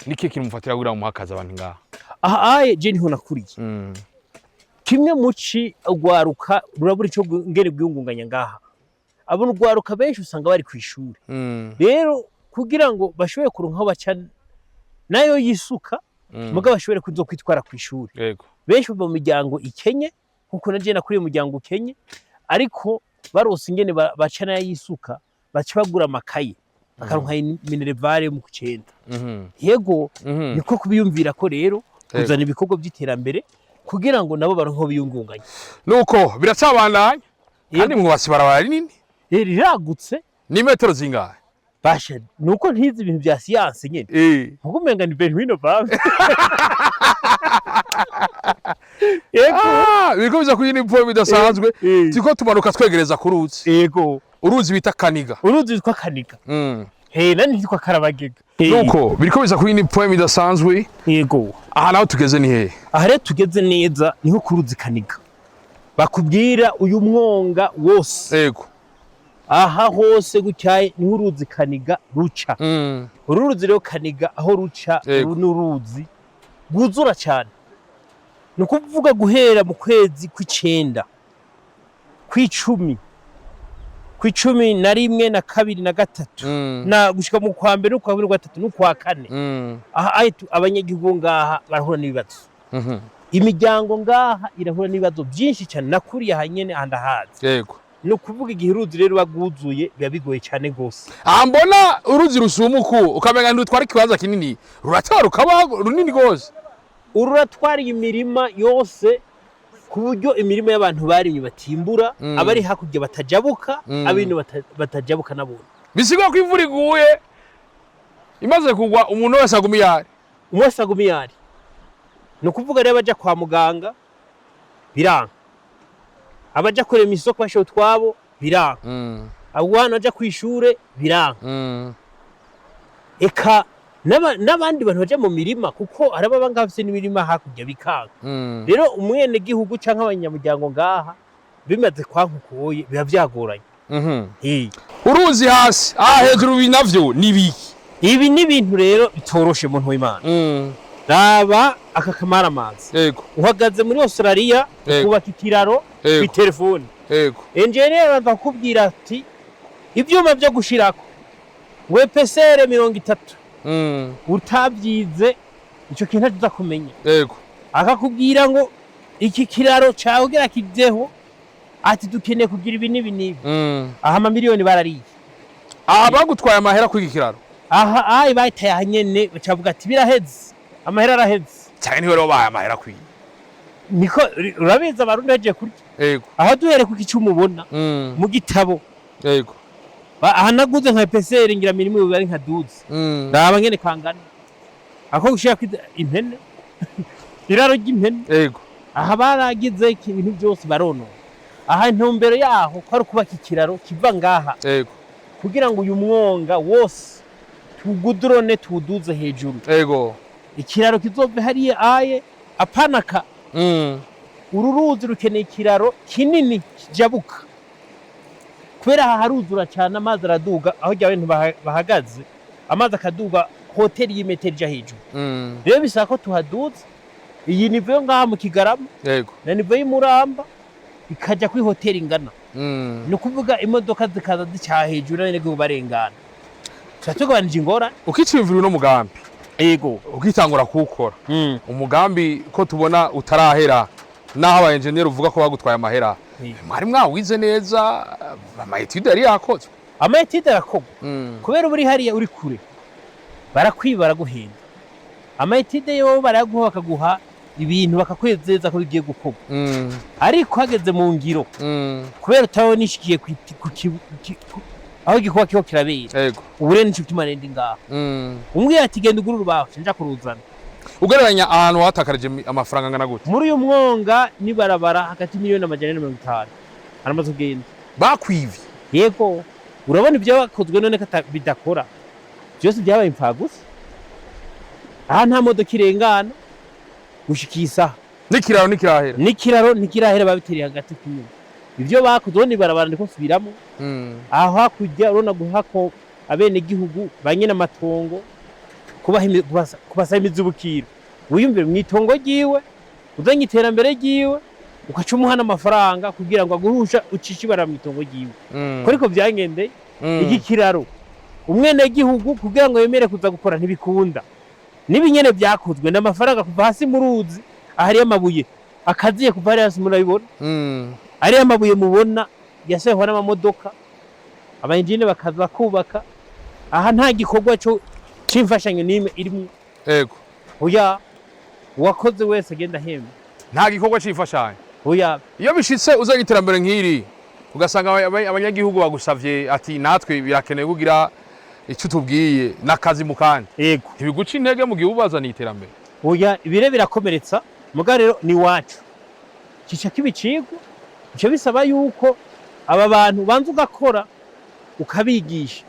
Niki kintu mufatira kugira ngo muhakaze abantu ngaha? Aha aye je niho nakuriye. Kimwe muci urwaruka rurabura ico ngene rwiyungunganya ngaha. Abo urwaruka benshi usanga bari kw'ishuri. Rero kugira ngo bashobore kuronka aho baca nayo yisuka, mugabo bashobore kuzokwitwara kw'ishuri. Benshi bava mu miryango ikenye, nkuko na je nakuriye mu muryango ukenye, ariko barose ingene baca nayo yisuka, baca bagura amakaye, bakaronka minerval yo mu kucenda. Yego. Niko kubiyumvira ko rero kuzana ibikorwa by'iterambere kugira ngo nabo baronke aho biyungunganya. Nuko biracabandanya kandi mwubatse ibarabara rinini. Riragutse. Ni metero zingahe? Basha, nuko ntizi ibintu vya siyanse nyene, nkuko umenga ni Benwino Vave. Yego. Ah, biriko biza kuyindi mvugo bidasanzwe. Turiko tumanuka twegereza ku ruzi. Uruzi bita Kaniga. Uruzi rwitwa Kaniga. He, nani nitwa Karabagega. Nuko biriko biza kuyindi mvugo bidasanzwe. Aha naho tugeze ni hehe? Aha rero tugeze neza niho ku ruzi Kaniga. Bakubwira uyu mwonga wose. Aha hose gutyaye niho uruzi Kaniga ruca. Uru ruzi rero Kaniga aho ruca, uru ni uruzi rwuzura cyane. Ni ukuvuga guhera mu kwezi kw'icenda, kw'icumi, kw'icumi na rimwe na kabiri na gatatu, na gushika mu kwa mbere n'ukwa kabiri n'ukwa gatatu n'ukwa kane. Aha abanyagihugu ngaha barahura n'ibibazo. Imiryango ngaha irahura n'ibibazo byinshi cyane. Nakuriye aha nyene, aha ndahazi. Ni ukuvuga igihe uruzi rero ruba rwuzuye biba bigoye cyane rwose. Aha mbona uruzi rusumuku, ukamenga ntirutwara ikibanza kinini, ruratwara rukaba runini rwose. Uru ruratwara imirima yose, ku buryo imirima y'abantu barimye batimbura, abari hakurya batajabuka, abino batajabuka nabone. Bisigura ko imvura iguye, imaze kugwa, umuntu wese aguma iyo ari. Umwe wese aguma iyo ari. Ni ukuvuga rero abaja kwa muganga biranga, abaja kurema isoko bashoye utwabo biranga, abo bana baja kw'ishure biranga, eka n'abandi bantu baja mu mirima, kuko hari ababa ngaha bafise n'imirima hakurya, bikanga. Rero umwenegihugu canke abanyamuryango ngaha bimaze kwanka ukuye biba vyagoranye. Uruzi hasi aha, hejuru ibi navyo ni ibiki? Ibi ni ibintu rero bitoroshe, muntu w'Imana. Raba aka kamaramazi. Uhagaze muri Australia, ukubaka ikiraro kw'itelefone. Enjeniyeri araza kukubwira ati ivyuma vyo gushirako ngo épaisseur 30, utabyize ico kintu ntaco uza kumenya. Akakubwira ngo iki kiraro cawe kugira kijeho, ati dukeneye kugira ibi n'ibi n'ibi. Aha amamiliyoni barariye. Aha bagutwaye amahera kuri iki kiraro? Aha ayi bayitaye aha nyene, bacavuga ati biraheze, amahera araheze. Cyane niwe rero bahaye amahera akwiye. Niko urabizi, Abarundi bagiye kurya. Aho duhere kuko icyo umubona mu gitabo. Aha naguze nka épaisseur ngira mirimo ari nka 12. Raba ngene kangana ako gushira impene, iraro ry'impene. Aha baragize ibintu byose baronona. Aha intumbero yaho ko ari ukubaka ikiraro kiva ngaha kugira ngo uyu mwonga wose tuwugudurone, tuwuduze hejuru. Ikiraro kizove hariya aye apanaka. Uru ruzi rukeneye ikiraro kinini kijabuka, kubera aha haruzura cyane, amazi araduga aho rya bintu bahagaze, amazi akaduga hauteur y'imetero ija hejuru. Rero bisaba ko tuhaduza iyi niveau yo ngaha mu Kigarama na niveau y'Imuramba ikaja kuri hauteur ingana. Ni ukuvuga imodoka zikaza zica hejuru n'abenegihugu barengana, tuba tugabanije ingorane. Ukiciyumvira uno mugambi, ukitangura kuwukora, umugambi ko tubona utarahera, naho aba engineer uvuga ko bagutwaye amahera, mwari mwawize neza? Ama études yari yakozwe? Ama études arakorwa. Kubera uba uri hariya, uri kure, barakwiba, baraguhenda. Ama études yo barayaguha, bakaguha ibintu, bakakwezeza ko bigiye gukorwa, ariko hageze mu ngiro, kubera utabona nishikiye ku aho igikorwa kiho kirabera, ubu rero nico gituma rero ndi ngaha. Umbwiye ati genda ugure urubaho, nja kuruzana. Ugereranya ahantu watakarije amafaranga angana gute? Muri uyu mwonga n'ibarabara hagati 450 miliyoni aramaze kugenda. Bakwivye? Yego. Urabona ibyo bakozwe none ko bidakora, byose byabaye impfagusa. Aha nta modoka irengana gushika iyi saha. N'ikiraro ntikirahera? N'ikiraro ntikirahera, babitereye hagati kumwe ibyo bakoze. Urabona ibarabara, ndiko nsubiramo. Aho hakurya urabona guhako abenegihugu ba nyene amatongo, kubasaba imizibukiro. Wiyumvire mw'itongo ryiwe uzanye iterambere ryiwe, ugaca umuha n'amafaranga kugira ngo aguhusha ucishe ibarabara mw'itongo ryiwe. Ko ariko byangendeye. Iki kiraro, umwenegihugu kugira ngo yemere kuza gukora ntibikunda. N'ibinyene byakozwe n'amafaranga kuva hasi mu ruzi ahari amabuye akaziye, kuva hariya hasi murabibona, ariya mabuye mubona yasohwe n'amamodoka, abayenjine bakaza bakubaka. Aha nta gikorwa cyo c'imfashanyo n'imwe irimwo. Oya, uwakoze wese agenda ahembwa. Nta gikorwa c'imfashanyo? Oya. Iyo bishitse uzanye iterambere nk'iri, ugasanga abanyagihugu bagusavye ati natwe birakenewe kugira icyo utubwiye n'akazi mu kandi, ntibiguca intege mu gihe ubazaniye iterambere? Oya, ibire birakomeretsa, muga rero ni wacu cica kibicigwa. Bica bisaba yuko aba bantu banza ugakora ukabigisha,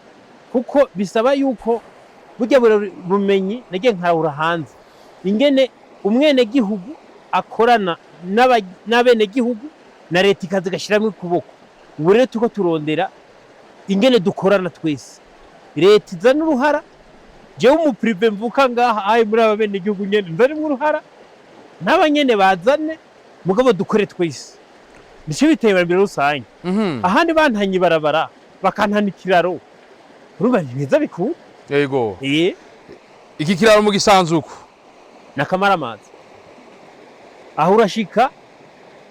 kuko bisaba yuko burya bumenyi nagiye nkarahura hanze, ingene umwenegihugu akorana n'abenegihugu na leta ikaza igashiramwo ukuboko. Ubu rero turiko turondera ingene dukorana twese, leta izana uruhara, jewe umu privé mvuka ngaha aye muri aba benegihugu nyene nzarimwo uruhara, n'abanyene bazane, mugabo dukore twese, nico biteye iterambere rusange. Ahandi bantanye ibarabara, bakantana ikiraro, urumva ni byiza, bikunda. Iki kiraro mu gisanzuku? N'akamaramaza. Aho urashika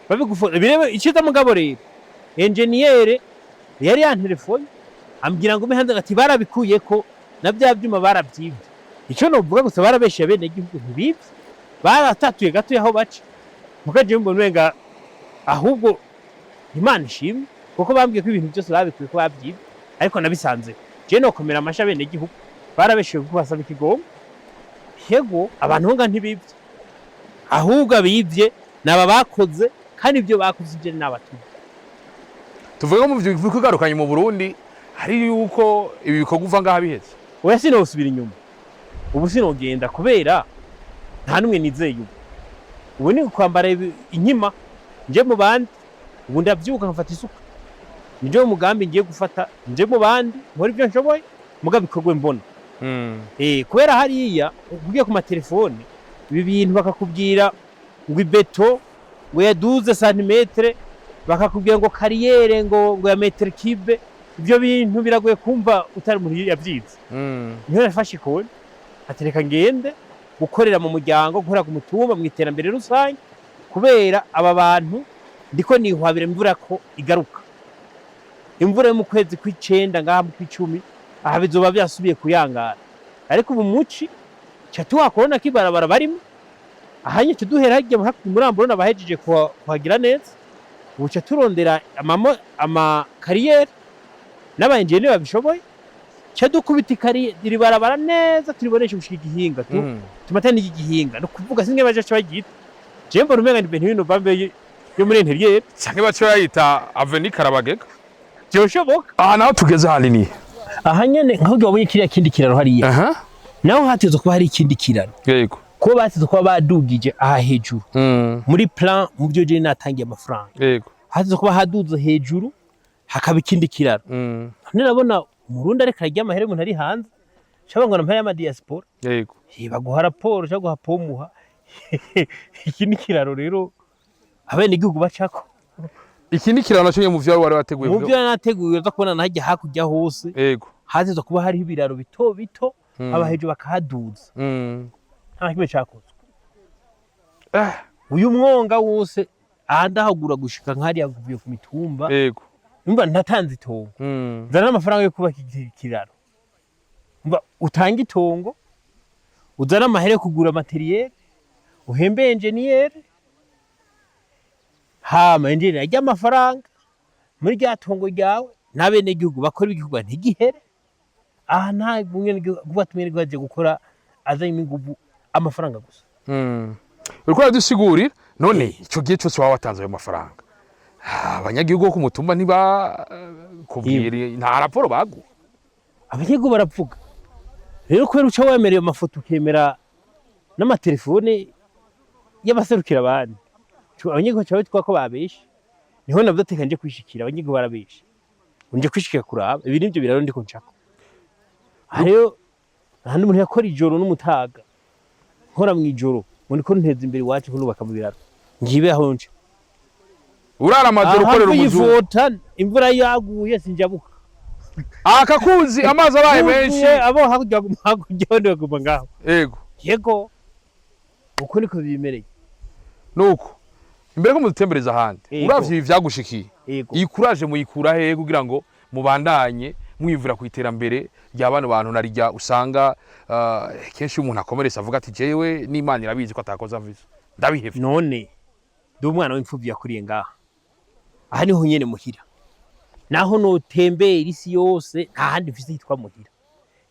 babigufora birebe iciza. Mugabo rero enjeniyere yari yantelefone ambwira ngo ume ati barabikuye ko na bya byuma barabyibye. Icyo novuga gusa, barabeshyeye abenegihugu, ntibibye, baratatuye gatoya aho baca. Muga jewe mbona umenga ahubwo Imana ishimwe, kuko bambwiye ko ibintu byose babikuye ko babyibye, ariko nabisanze. Jewe nokomera amashi abenegihugu, barabeshyeye kuko basaba ikigongo. Yego, abantu nga ntibibye, ahubwo abibye ni aba bakoze, kandi ibyo bakoze ibyo ni abaturage. Tuvuge ko mu byo kugarukanye mu Burundi hari yuko ibi bikorwa uva ngaha biheze? Oya, sinosubira inyuma ubu, sinogenda kubera nta n'umwe nizeye ubu. Ubu ni kwambara inkima nje mu bandi. Ubu ndabyuka nkafata isuka, nje mu mugambi ngiye gufata, nje mu bandi nkora ibyo nshoboye, muga bikorwe mbona. Kubera hariya ugiye ku matelefone ibi bintu bakakubwira ngo ibeto ngo ya 12 santimetre, bakakubwira ngo carrière ngo ya mètre cube, ibyo bintu biragoye kumva utari umuntu yabyize. Niho nafashe ikoni atereka ngende gukorera mu muryango, gukorera ku mutumba mu iterambere rusange, kubera aba bantu ndiko nihwabira imvura ko igaruka, imvura yo mu kwezi kw'icenda ngaha mu kw'icumi, aha bizoba byasubiye kuyangara. Ariko ubu muci ca tuhakubona ko ibarabara barimo ahanye tuduhera hirya hakurya umurambo, urabona bahejeje kuhagira neza. Ubu ca turondera ama carrières n'aba enjeniyeri babishoboye, ca dukubita iri barabara neza, turiboneshe gushika igihinga tumate n'iki gihinga. Ni ukuvuga singe baje baca bagita, jewe mbona umenga ni ibintu bino yo muri intérieur. Canke bace bayita Avenue Karabagega. Byoshoboka. Aha naho tugeze hanini? Aha nyene nkaho wabonye kiriya kindi kiraro hariya, naho hateze kuba hari ikindi kiraro. Kuba basize kuba badugije aha hejuru muri plan, mu byo je natangiye amafaranga, hasize kuba haduze hejuru hakaba ikindi kiraro. None urabona Umurundi ariko ararya amahera y'umuntu ari hanze, cyangwa ngo amahera y'amadiaspora. Baguha raporo cyangwa guha pomuha iki ni kiraro rero abenegihugu bacako. Iki ni kiraro nacyo mu vyo wari wateguye? Mu byo nateguye, uza kubona najya hakurya hose haziza kuba hariho ibiraro bito bito, aba hejuru bakahaduza. Nta kimwe cakozwe. Uyu mwonga wose aha ndahagura gushika nk'hariya kuvuye ku mitumba. Numva ntatanze itongo, nzana n'amafaranga yo kubaka iki kiraro. Umva, utanga itongo, uzana amahera yo kugura matériel, uhembe enjeniyeri, hama enjeniyeri arya amafaranga muri rya tongo ryawe, n'abenegihugu bakora igikorwa ntigihere. Aha nta mwenegihugu kuba umwenegihugu aje gukora azanye inguvu, amafaranga gusa. Uriko uradusigurira none ico gihe cyose waba watanze ayo mafaranga, abanyagihugu bo ku mutumba ntiba kubwira, nta raporo baguha? Abanyagihugu baravuga rero, kubera uca wemera ayo mafoto, ukemera n'amatelefone y'abaserukira abandi, abanyagihugu baca bitwa ko babeshe. Niho navyo teka nje kwishikira, abanyagihugu barabeshe, nje kwishikira kuraba ibi nivyo biraro ndiko ncako. Aha rero aha umuntu yakora ijoro n'umutaga, nkora mw'ijoro ngo niko nteza imbere iwacu, ko nubaka mu biraro ngibe aho nca. Urara amajoro Aha ukorera mvuye umuzungu. ivota, imvura yaguye sinjabuka. Akakuzi amazi abaye menshi. Yuzuye, abo hakurya baguma hakurya, abandi baguma ngaho. Yego, uko niko bimereye. Nuko imbere ko mudutembereza ahandi, uravye ibi vyagushikiye, iyi courage muyikura hehe kugira ngo mubandanye mwivura ku iterambere rya bano bantu, narirya usanga kenshi iyo umuntu akomeretse avuga ati: "Jewe n'Imana irabizi ko atakoza mvise, ndabihevye"? None ndi umwana w'imfuvyi yakuriye ngaha, aha niho nyene muhira. Naho notembera isi yose, nta handi mfise hitwa muhira,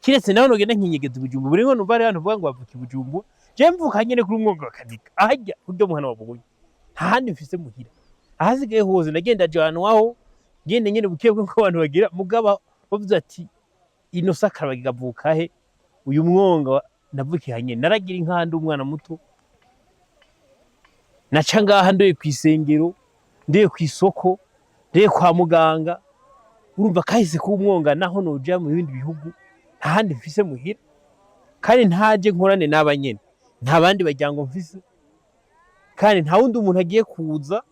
kiretse naho nogenda nkinyegeza Ibujumbu. Buri ngo numva hariho abantu bavuga ngo bavuka Ibujumbu, je mvuka nyene kuri umwonga wa Kaniga, ahajya kurya muhana wa Bugoyi. Nta handi mfise muhira. Ahasigaye hose nagenda janwaho, ngende nyene buke bwe ko abantu bagira. Mugaba bavuze ati: "Inosa Karabagi avuka he?" Uyu mwonga navukiye hanyene. Naragira inka ndi umwana muto, naca ngaha ndoye kw'isengero, ndoye kw'isoko, ndoye kwa muganga. Urumva kahise k'umwonga. Naho noja mu bindi bihugu, nta handi mfise muhira, kandi ntaje nkorane n'aba nyene, nta bandi baryango mfise, kandi nta wundi umuntu agiye kuza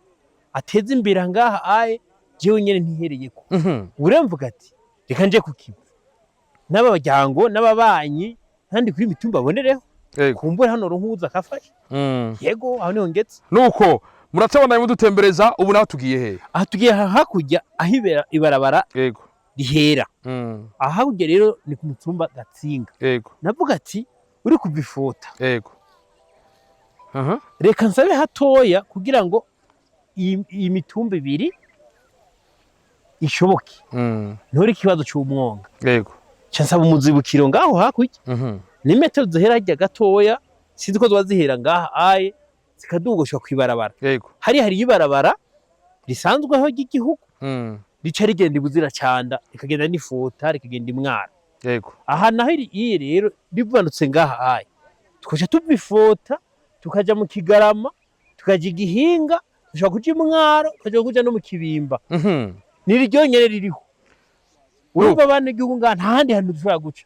ateze imbere ngaha aye jewe nyene ntihereyeko. Uramvuga ati: "Reka nje kukiva n'aba baryango n'ababanyi kandi kuri mitumba abonereho." Kumbura hano runkuza akafasha. Yego, aho niho ngeze. Nuko muracabandanye mudutembereza, ubu naho tugiye hehe? Aha tugiye hakurya aho ibarabara rihera. Aha hakurya rero ni ku mutumba Gatsinga. Navuga ati uri kuva ifota, Aha. reka nsabe hatoya kugira ngo iyi mitumba ibiri ishoboke, ntore ikibazo c'umwonga. Nca nsaba umuzibukiro ngaho hakurya. Ni metero zihera harya gatoya, sinzi ko zoba zihera ngaha aye zikadugoshwa kw'ibarabara. Hari hari ibarabara risanzweho ry'igihugu, rica rigenda ibuzira canda, rikagenda n'ifota, rikagenda imwaro. Aha naho iyi rero rivanutse ngaha aye, tukaca tuva ifota tukaja mu Kigarama, tukaja Igihinga, dushobora kuja imwaro, tukaja kuja no mu Kibimba. Ni ryonyene ririho. Urumva abana igihugu ngaha nta handi hantu dushobora guca,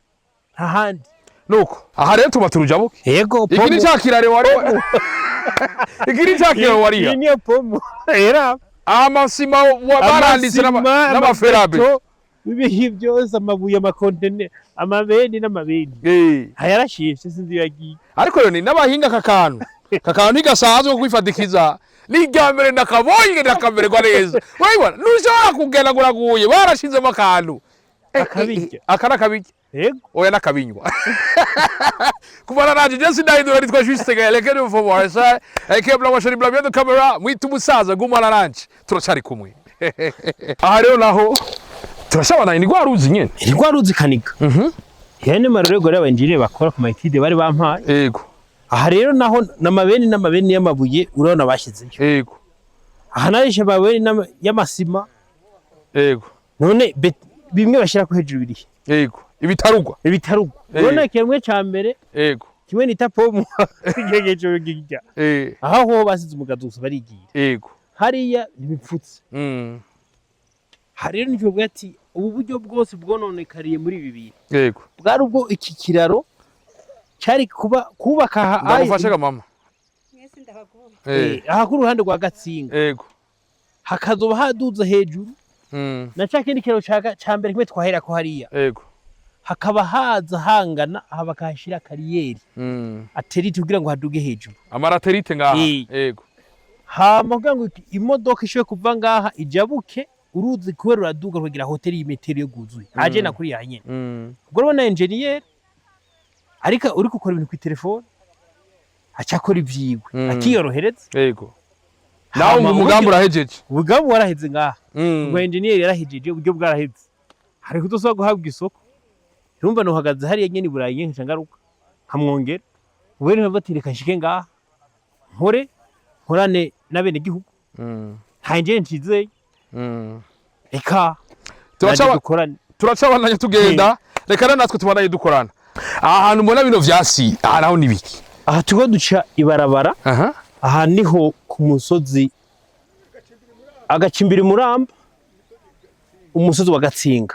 nta handi. Nuko aha rero tuba turujabuke. Yego. Iki ni ca kirare wari, iki ni ca kirare wariya. Iyi niyo pomo era. Amasima baranditse n'amaferabe. Amabeto, ibihi byose, amabuye, amakontene, amabeni n'amabeni. Ayarashishe, sinzi iyo yagiye. Ariko rero ni n'abahinga, aka kantu ntigasanzwe ko kwifadikiza, ni irya mbere ndakabonye ndakamererwa neza. Urabibona, ntushobora kugenda ngo uraguye, barashizemo akantu. Akabirya. Aka n'akabirya. Yego. Oya, n'akabinywa kubana nanje. Je sindahindura, nitwa Juste Gaël Kene Mfomo aka Bla Mashari Bla Bla Camera, mwita umusaza. Gumana nanje, turacari kumwe. Aha rero naho turashabana, ni rwa ruzi nyene. Ni rwa ruzi Kaniga. Yani marorego rero abenjire bakora ku ma études bari bampaye. Aha rero naho n'amabeni n'amabeni y'amabuye, urabona bashyizeyo. Aha narishe amabeni y'amasima. None bimwe bashyira ko hejuru birihe? Yego, ibitarugwa. Ibitarugwa. Urabona kimwe ca mbere. Kimwe nita pomu igegejo gijya. Aho ho basize umugazo gusa barigira. Hariya ntibipfutse. Hari rero nico ati ubu buryo bwose bwononekariye muri ibi bintu. Bwari ubwo iki kiraro cyari kuba kubaka aha. Ndagufashe ga mama. Mwese ndabagomba. Aha ku ruhande rwa Gatsinga. Hakazoba haduze hejuru. Na ca kindi kiraro ca mbere kimwe twahera ko hariya. Hakaba haza hangana aha bakahashira carrière altérite kugira ngo haduge hama Ama latérite ngaha. Hama kugira ngo imodoka ishobore kuva ngaha ijabuke uruzi kubera uraduga kugira hauteur y'imetero yo guzuye aje na kuri ya nyene. Ubwo urabona engineer ariko uri gukora ibintu kuri telefone aca akora ivyiwe akiyorohereza. Nawe Hama ngo umugambi urahejeje. Umugambi waraheze ngaha. Ubwo engineer yarahejeje, uburyo bwaraheze, hari kudusaba guhabwa isoko. Urumva nuhagaze hariya nyene i Burayi nyene nca ngaruka nkamwongera. Ubu rero bati reka nshike ngaha nkore nkorane n'abenegihugu. Nta engineer ncizeye. Reka naje dukorane. Turacabandanya tugenda, reka rero natwe tubandanye dukorana. Aha hantu mbona bino vyasi, aha naho nibiki? Aha turiko duca ibarabara. Aha niho ku musozi Agacimbiri Muramba, umusozi wa Gatsinga.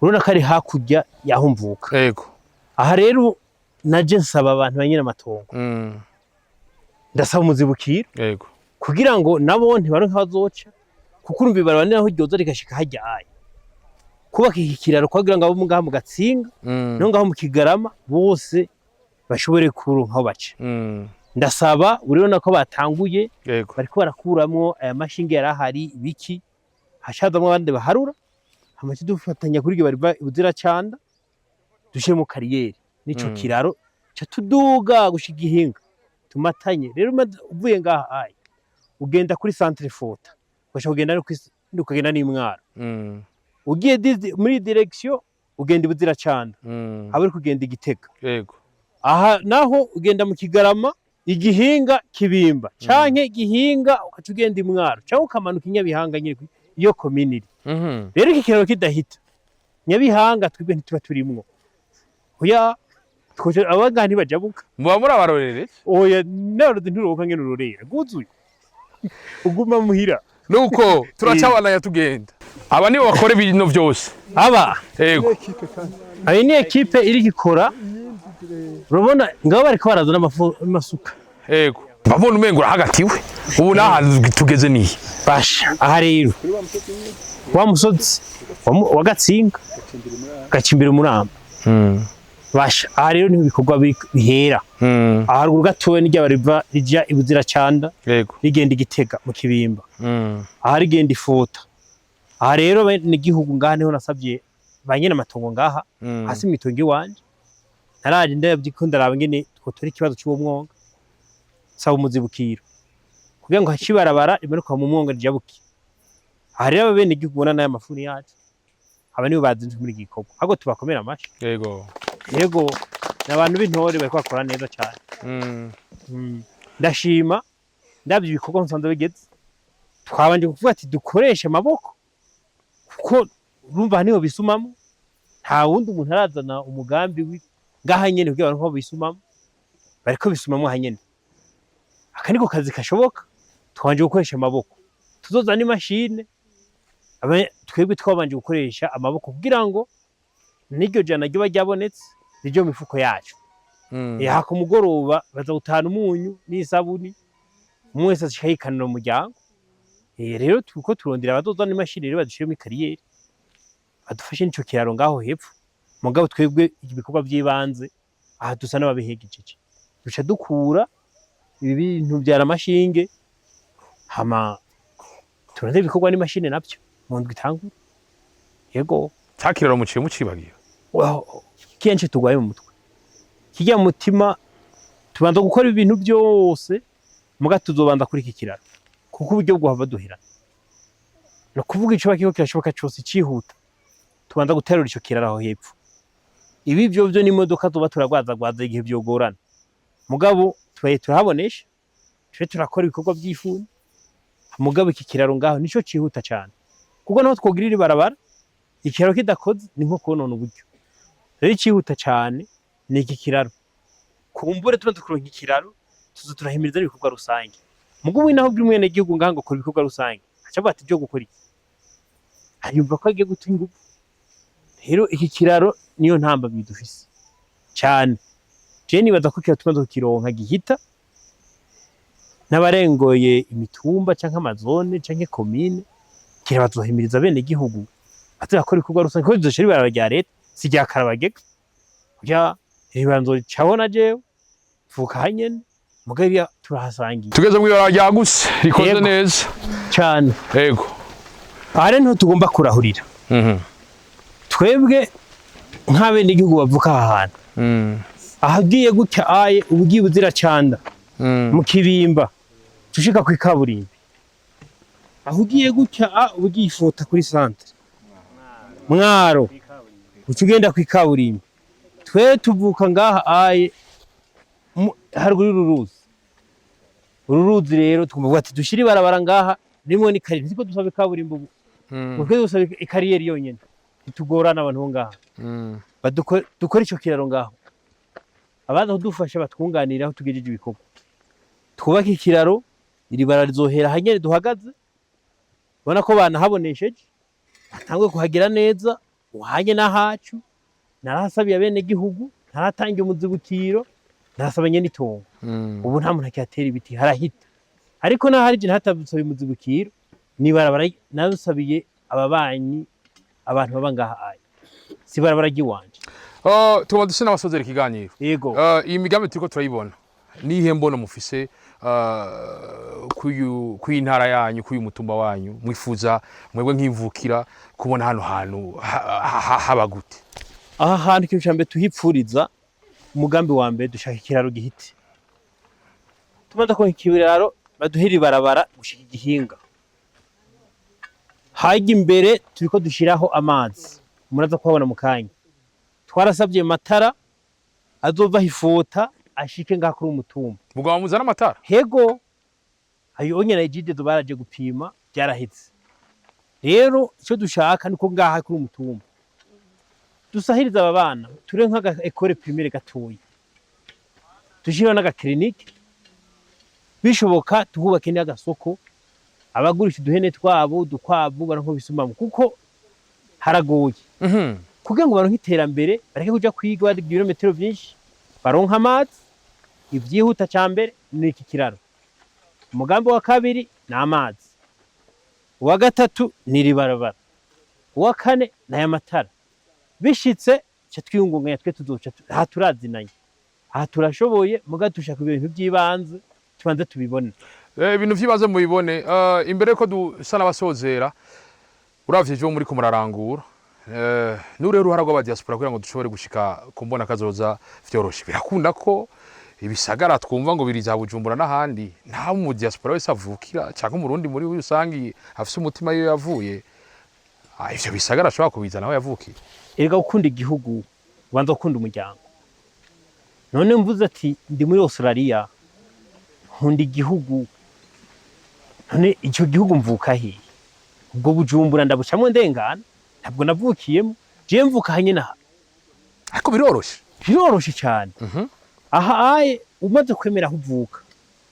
Urabona ko ari hakurya y'aho mvuka. Aha rero naje nsaba abantu ba nyir'amatongo. Ndasaba umuzibukiro kugira ngo nabo ntibaronke aho bazoca, kuko urumva ibarabara ni naho ryoza rigashika harya aya kubaka iki kiraro kugira ngo abo ngaha mu Gatsinga no ngaho mu Kigarama bose bashobore kuronka aho baca. Ndasaba, urabona ko batanguye bariko barakuramwo aya mashinge yari ahari ibiki, hashazamwo abandi baharura hama dufatanya kuri iryo bariva Ibuziracanda dushiremo carrière n'ico kiraro ca tuduga gushika Igihinga tumatanye. Rero uvuye ngaha aya ugenda kuri centre Fota, ugasha kugenda no ukagenda n'Imwaro. Ugiye muri direction ugenda Ibuziracanda haba uri kugenda Igitega. Aha naho ugenda mu Kigarama, Igihinga, Kibimba canke Igihinga ukaca ugenda Imwaro canke ukamanuka Inyabihanga nyine iyo komine iri. Rero iki kiraro kidahita Nyabihanga twebwe ntituba turimwo, oya, twoje abangaha ntibajabuka. Muba muri abarorere? Oya, naroze nturoka ngene urorera rwuzuye uguma muhira. Nuko turacabandanya tugenda. Aba nibo bakora ibintu byose? Aba ayi ni équipe iri gikora, urabona ngabo bariko barazana amasuka. Yego, babona umengo urahagatiwe. Ubu nahantu tugeze nihe? Basha, aha rero wa musozi wa Gatsinga, Gacimbira Umuramba. Basha, aha rero niho ibikorwa bihera. Aha haruguru gatoya n'irya riva rija Ibuziracanda rigenda Igitega mu Kibimba. Aha rigenda Ifota. Aha rero bene igihugu ngaha niho nasabye ba nyene amatongo ngaha hasi mw'itongo iwanje. Naraje ndabye ko ndaraba ingene twotora ikibazo c'uwo mwonga, nsaba umuzibukiro kugira ngo hace ibarabara rimanuka mu mwonga rijabuke. Aha rero bene igihugu ubona n'aya mafuni yacu, aba nibo bazinzwe muri iki gikorwa, ahubwo tubakomera amashi. Yego, ni abantu b'intore, bariko bakora neza cyane. Ndashima ndabye ibikorwa nsanze bigeze. Twabanje kuvuga ati dukoreshe amaboko kuko urumva aha niho bisumamo, nta wundi muntu arazana umugambi ngaha nyene kugira abantu bisumamo, bariko bisumamo aha nyene. Aka niko kazi kashoboka. Twabanje gukoresha amaboko, tuzozana imashine. Twebwe twabanje gukoresha amaboko kugira ngo n'iryo jana ryoba ryabonetse riryo mu mifuko yacu. Aha ku mugoroba baza gutahana umunyu n'isabuni, umwe wese ashika yikanira umuryango. Rero turiko turondera abazozana imashini rero badushiremo i carrière, badufashe n'ico kiraro ngaho hepfo. Mugabo twebwe ibikorwa vy'ibanze aha dusa n'ababihegejeje, duca dukura ibi bintu vyara amashinge, hama turondere ibikorwa n'imashini navyo mu ndwi itangura. Yego. Cakiraro muciye mucibagiye? Wow, kenshi turwaye mu mutwe kijya mu mutima, tubanza gukora ibintu byose muga tuzobanza kuri iki kiraro kuko uburyo bwohava duhera. Ni ukuvuga ico kiriko kirashoboka cose cihuta, tubanza guterura ico kiraro aho hepfo. Ibi vyo vyo n'imodoka tuba turagwazagwaza igihe vyogorana, mugabo tubaye turahabonesha tube turakora ibikorwa vy'ifuni. Mugabo iki kiraro ngaho nico cihuta cane kuko naho twogirira ibarabara ikiraro kidakoze ni nko konona uburyo. Rero icihuta cane ni iki kiraro. Kumbure tumaze kuronka ikiraro, tuza turahimiriza ibikorwa rusange. Mugo we naho bw'umwene gihugu ngaha ngo kora ibikorwa rusange, aca avuga ati byo gukora iki? Ayumva ko agiye guta ingufu. Rero iki kiraro niyo ntambamyi dufise cyane. Je nibaza ko kiraro tumaze kukironka gihita, n'abarengoye imitumba canke amazone canke komine kirabazohimiriza bene gihugu baze bakora ibikorwa rusange, kuko bizoca ibarabara rya leta, si rya Karabagega. Kuja iriba nzocabona jewe mvuka hanyene, mugabo iriya turahasangiye. Tugeze mu ibarabara ryagutse rikoze Yego. neza. Cane. Aha rero niho tugomba kurahurira. Twebwe nk'abenegihugu bavuka aha hantu, ahagiye gutya aye ubugiye buziracanda mu Kibimba tushika ku ikaburimbi, aho ugiye gutya a ubugiye ifota kuri centre Mwaro, uca ugenda ku ikaburimbi. Twe tuvuka ngaha aye haruguru y'uru ruzi. Uru ruzi rero twumva ati dushire ibarabara ngaha rimwe ni kariyeri, siko dusaba ikaburimbo ubu. Twe dusaba ikariyeri yonyene, ntitugorana abantu bo ngaha. Dukore ico kiraro ngaho, abaza kudufasha batwunganira aho tugejeje ibikorwa, twubake ikiraro. Iri bara rizohera hanyene duhagaze, ubona ko banahabonesheje, batanguye kuhagira neza. Uhanye n'ahacu narahasabiye abenegihugu, ntaratangira umuzibukiro, narasaba nyene itongo. Ubu nta muntu akihatera ibiti, harahita. Ariko naho hari je ntatabisaba umuzibukiro, nibarabara narusabiye ababanyi, abantu baba ngaha aya, si barabara ry'iwanje. Tugomba duse n'abasozera ikiganiro. Yego. Iyi migambi turiko turayibona, nihe mbono mufise kuyi ntara yanyu, kuyu mutumba wanyu? Mwifuza mwebwe nk'imvukira kubona hano hantu haba gute? Aha hantu ikintu ca mbere tuhipfuriza, umugambi wa mbere, dushaka ikiraro gihite. Tumaze kuronka ikiraro, baduhera ibarabara gushika Igihinga. Hajya imbere turiko dushiraho amazi, muraza kuhabona mu kanya. Twarasabye amatara azova hifota ashike ngaha kuri umutumba. Mugaba muzana amatara? Hego, ayo onye na Egidezo baraje gupima, byarahetse. Rero icyo dushaka niko ngaha kuri umutumba dusahiriza aba bana, ture nk'aga école primaire gatoyi, dushireho n'aga clinique, bishoboka tuhubake n'agasoko, abagurisha uduhene twabo, udukwavu, baronke bisumamo, kuko haragoye. Kugira ngo baronke iterambere, bareke kuja kwiga bagira ibirometero vyinshi, baronke amazi. Ivyihuta ca mbere ni iki kiraro, umugambi wa kabiri ni amazi, uwa gatatu ni iri barabara, uwa kane ni aya matara. Bishitse ca twiyungunganya, twe tuzoca aha turazinanye, aha turashoboye, muga dushaka ibintu by'ibanze tubanze tubibone. Ibintu vy'ibanze mubibone. Imbere yuko dusa n'abasozera, uravye ivyo muriko murarangura, n'uruhe ruhara rw'aba diaspora kugira ngo dushobore gushika ku mbona kazoza vyoroshe? Birakunda ko ibisagara twumva ngo biri za Bujumbura n'ahandi, nta mu diaspora wese avukira cyangwa umurundi muri rusangi afise umutima iyo yavuye, ivyo bisagara ashobora kubizana aho yavukiye. Erega gukunda igihugu, ubanza gukunda umuryango. None mvuze ati ndi muri Australia, nkunda igihugu, none icyo gihugu mvuka hehe? Ubwo Bujumbura ndabucamwo ndengana, ntabwo navukiyemo. Jewe mvuka hanyene aha. Ariko biroroshe. Biroroshe cyane. Aha aye umaze kwemera aho uvuka,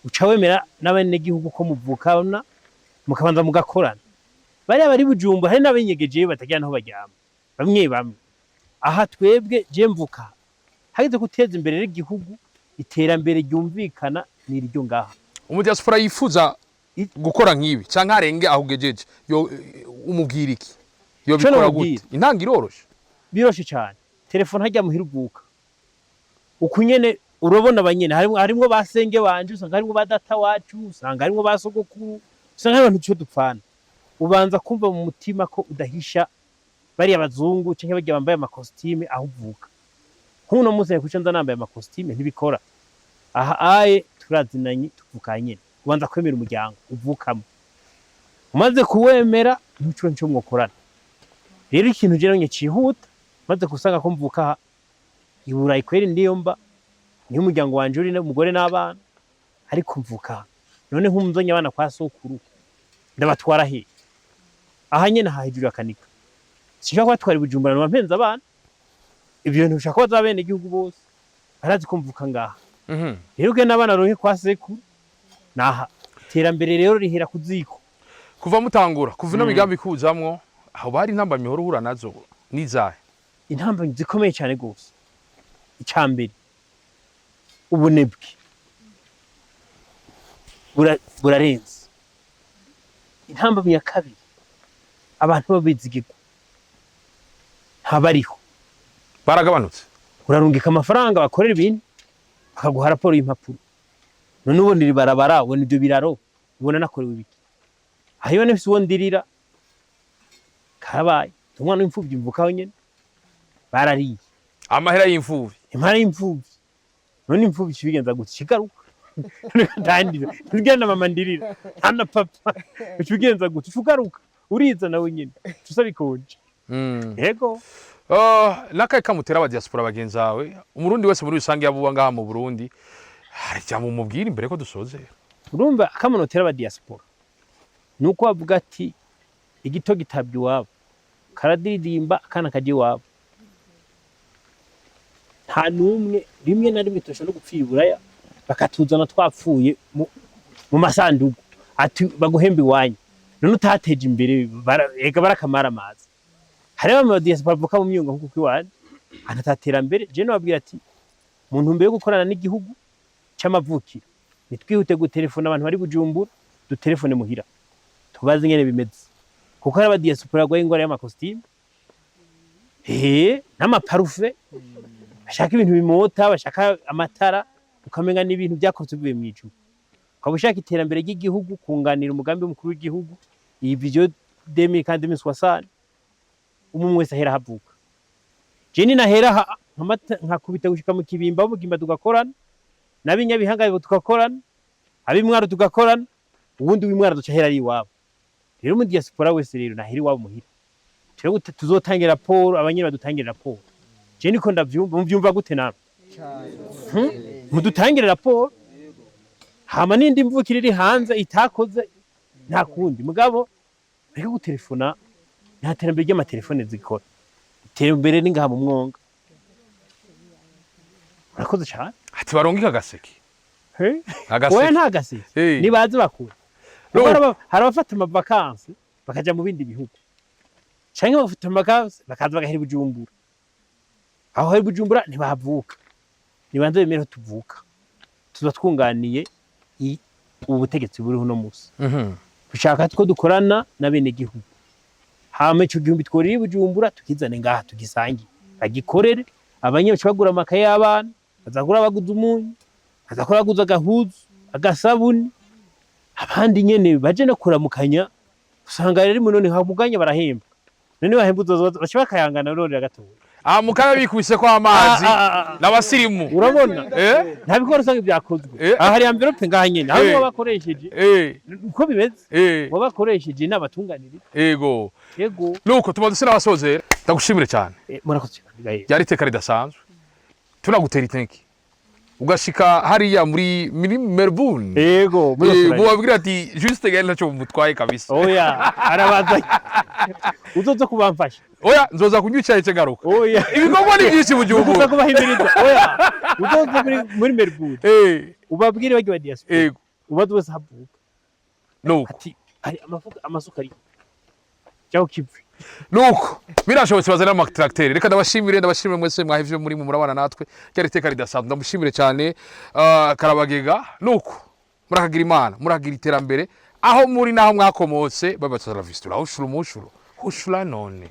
uca wemera n'abenegihugu ko muvukana, mukabanza mugakorana. Bariya bari Bujumbura hari n'abenyegejeyo batagira naho baryama bamwe bamwe. Aha twebwe je mvuka, hageze guteza imbere rero igihugu, iterambere ryumvikana ni iryo ngaha. Umudiaspora yifuza gukora nk'ibi canke arenge aho ugejeje, yo umubwira iki? Yo Ico bikora nomubwira? gute? Intanga iroroshe. Biroshe cyane. Telefone hajya muhira uvuka, uku nyene urabona abanyene harimwo ba senge wanje, usanga harimwo ba data wacu, usanga harimwo ba sogokuru, usanga hari abantu ico dupfana. Ubanza kumva mu mutima ko udahisha bariya bazungu canke barya bambaye amakositime aho uvuka. Nk'uno munsi nari kuca nza nambaye amakositime, ntibikora. Aha aye turazinanye, tuvuka nyene. Ubanza kwemera umuryango uvukamo, umaze kuwemera ntuco nico mwokorana. Rero ikintu jewe nye cihuta, maze gusanga ko mvuka aha i Burayi kweri, ndiyo mba, niho umuryango wanje uri, n'umugore n'abana, ariko mvuka aha. None nk'umuzanye abana kwa sokuru, ndabatwara he? Aha nyene aha hejuru yakanika, sinshobora kubatwara i Bujumbura, noba mpenze abana. Ivyo bintu bishobora kubaza abenegihugu bose barazi ko mvuka ngaha. Rero ugenda abana rohe kwa sekuru, naha iterambere rero rihera ku ziko. Kuva mutangura, kuva ino migambi kuzamwo, aho bari intambamyi uhora uhura nazo nizahe? Intambamyi zikomeye cyane rwose, icya mbere ubunebwe burarenze. Intambamyi ya kabiri, abantu babizigirwa ntabariho. Baragabanutse. Urarungika amafaranga bakorera ibintu, bakaguha raporo y'impapuro. None ubona iri barabara, ubona ibyo biraro, ubona nakorewe ibiki? Aho iyo nifise uwo ndirira, karabaye. Ndi umwana w'imfuvyi, mvukaho nyene barariye. Amahera y'imfuvyi. Impara y'imfuvyi. None imfuvyi ikibigenza gute? Kigaruka ntandira, ntirya mama ndirira nta na papa. Ikibigenza gute? Ugaruka uriza nawe nyene tusa bikonje. Yego. Nakaye kamutera aba diaspora bagenzi bawe, umurundi wese muri rusange yabuba ngaha mu Burundi, hari ijambo umubwira imbere ko dusozera? Urumva, akamunotera aba diaspora nuko bavuga ati igito gitabwa iwabo karadiridimba, akana kaja iwabo. Nta n'umwe, rimwe na rimwe turashobora no gupfira iburaya, bakatuzana twapfuye mu masandugu, ati baguhemba iwanyu. None utateje imbere ega barakamara amazi. Hariho ama diaspora bavuka mu myunga nkuko iwanyu anatatera mbere. Je nababwira ati mu ntumbero yo gukorana n'igihugu c'amavukiro, nitwihute gutelefona abantu bari Bujumbura, dutelefone muhira tubaze ingene bimeze, kuko hari abadiaspora barwaye ingwara y'amakositimu n'amaparufe, bashaka ibintu bimota, bashaka amatara, ukamenga n'ibintu byakozwe bivuye mw'ijuru. Ukaba ushaka iterambere ry'igihugu, kunganira umugambi w'umukuru w'igihugu, iyi vision 2060, umwe wese ahera havuka. Je ninahera nkakubita gushika mu Kibimba, Mugimba tugakorana, n'ab'inyabihanga tugakorana, ab'imwaro tugakorana, uwundi w'imwaro duca ahera ari iwabo. Rero mu diaspora wese rero nahera iwabo muhira. Twebwe tuzotangira raporo, abanyene badutangira raporo. Je niko ndavyumva. Muvyumva gute namwe? Mudutangire raporo, hama n'indi mvukire iri hanze itakoze, nta kundi. Mugabo bareke gutelefona, nta terambere ry'amatelefone zikora. Iterambere ni ngaha mu mwonga. Urakoze cane. Ati barongika agaseke. He? Oya. Agaseke. Nta gaseke. Nibaze bakura. Kuko hari abafata amavakansi bakaja mu bindi bihugu, canke bagafata amavakansi bakaza bagahera i Bujumbura. Aho hari Bujumbura ntibahavuka. Nibanze bemere ko tuvuka, tuba twunganiye ubu butegetsi buriho uno musi. Dushaka two dukorana n'abenegihugu, hama ico gihumbi tworera i Bujumbura tukizane ngaha tugisangiye, bagikorere abanyebaca bagura amakaye y'abana, bazagura baguze umunyu, bazakora baguze agahuzu, agasabuni, abandi nyene baje no kuramukanya. Usanga rero none hamuganya barahembwa, none bahembwa uzoza baca bakayangana none gatoya. Aha mukaba bikubise ko amazi Ah, ah, ah, ah. n'abasirimu. Urabona, nta bikorwa usanga byakozwe. Aha hari enveloppe ngaha nyene, aho wabakoresheje, uko bimeze, wabakoresheje n'abatunganiriza. Yego. Nuko tumaze dusa n'abasozera, ndagushimire cyane. Murakoze cyane, Gael. Ryari iteka ridasanzwe, tunagutera itenki ugashika hariya muri Melbourne. Yego, muri Australia. Mubabwira ati Juste Gael ntacyo mumutwaye kabisa. Oya, arabaza uzoza kubamfasha. Oya, nzoza kunywa icyayi cye ngaruka. Oya. Ibikorwa ni byinshi mu gihugu. Uzoza kubahimiriza. Oya, uzoza muri Melbourne, ubabwire bajye ba diaspora, ubaze wese havuka. Nuko. Ati hari amafuka, amasuka ari cyangwa kivi. Nuko birashobotse, bazana amatracteur. Reka ndabashimire mwese mwahevye muri mu murabana natwe, ryari iteka ridasanzwe. Ndamushimire cyane, Karabagega. Nuko murakagira Imana, murakagira iterambere aho muri naho mwakomotse. Babatsa la vistura, hushuru mushuru hushura none.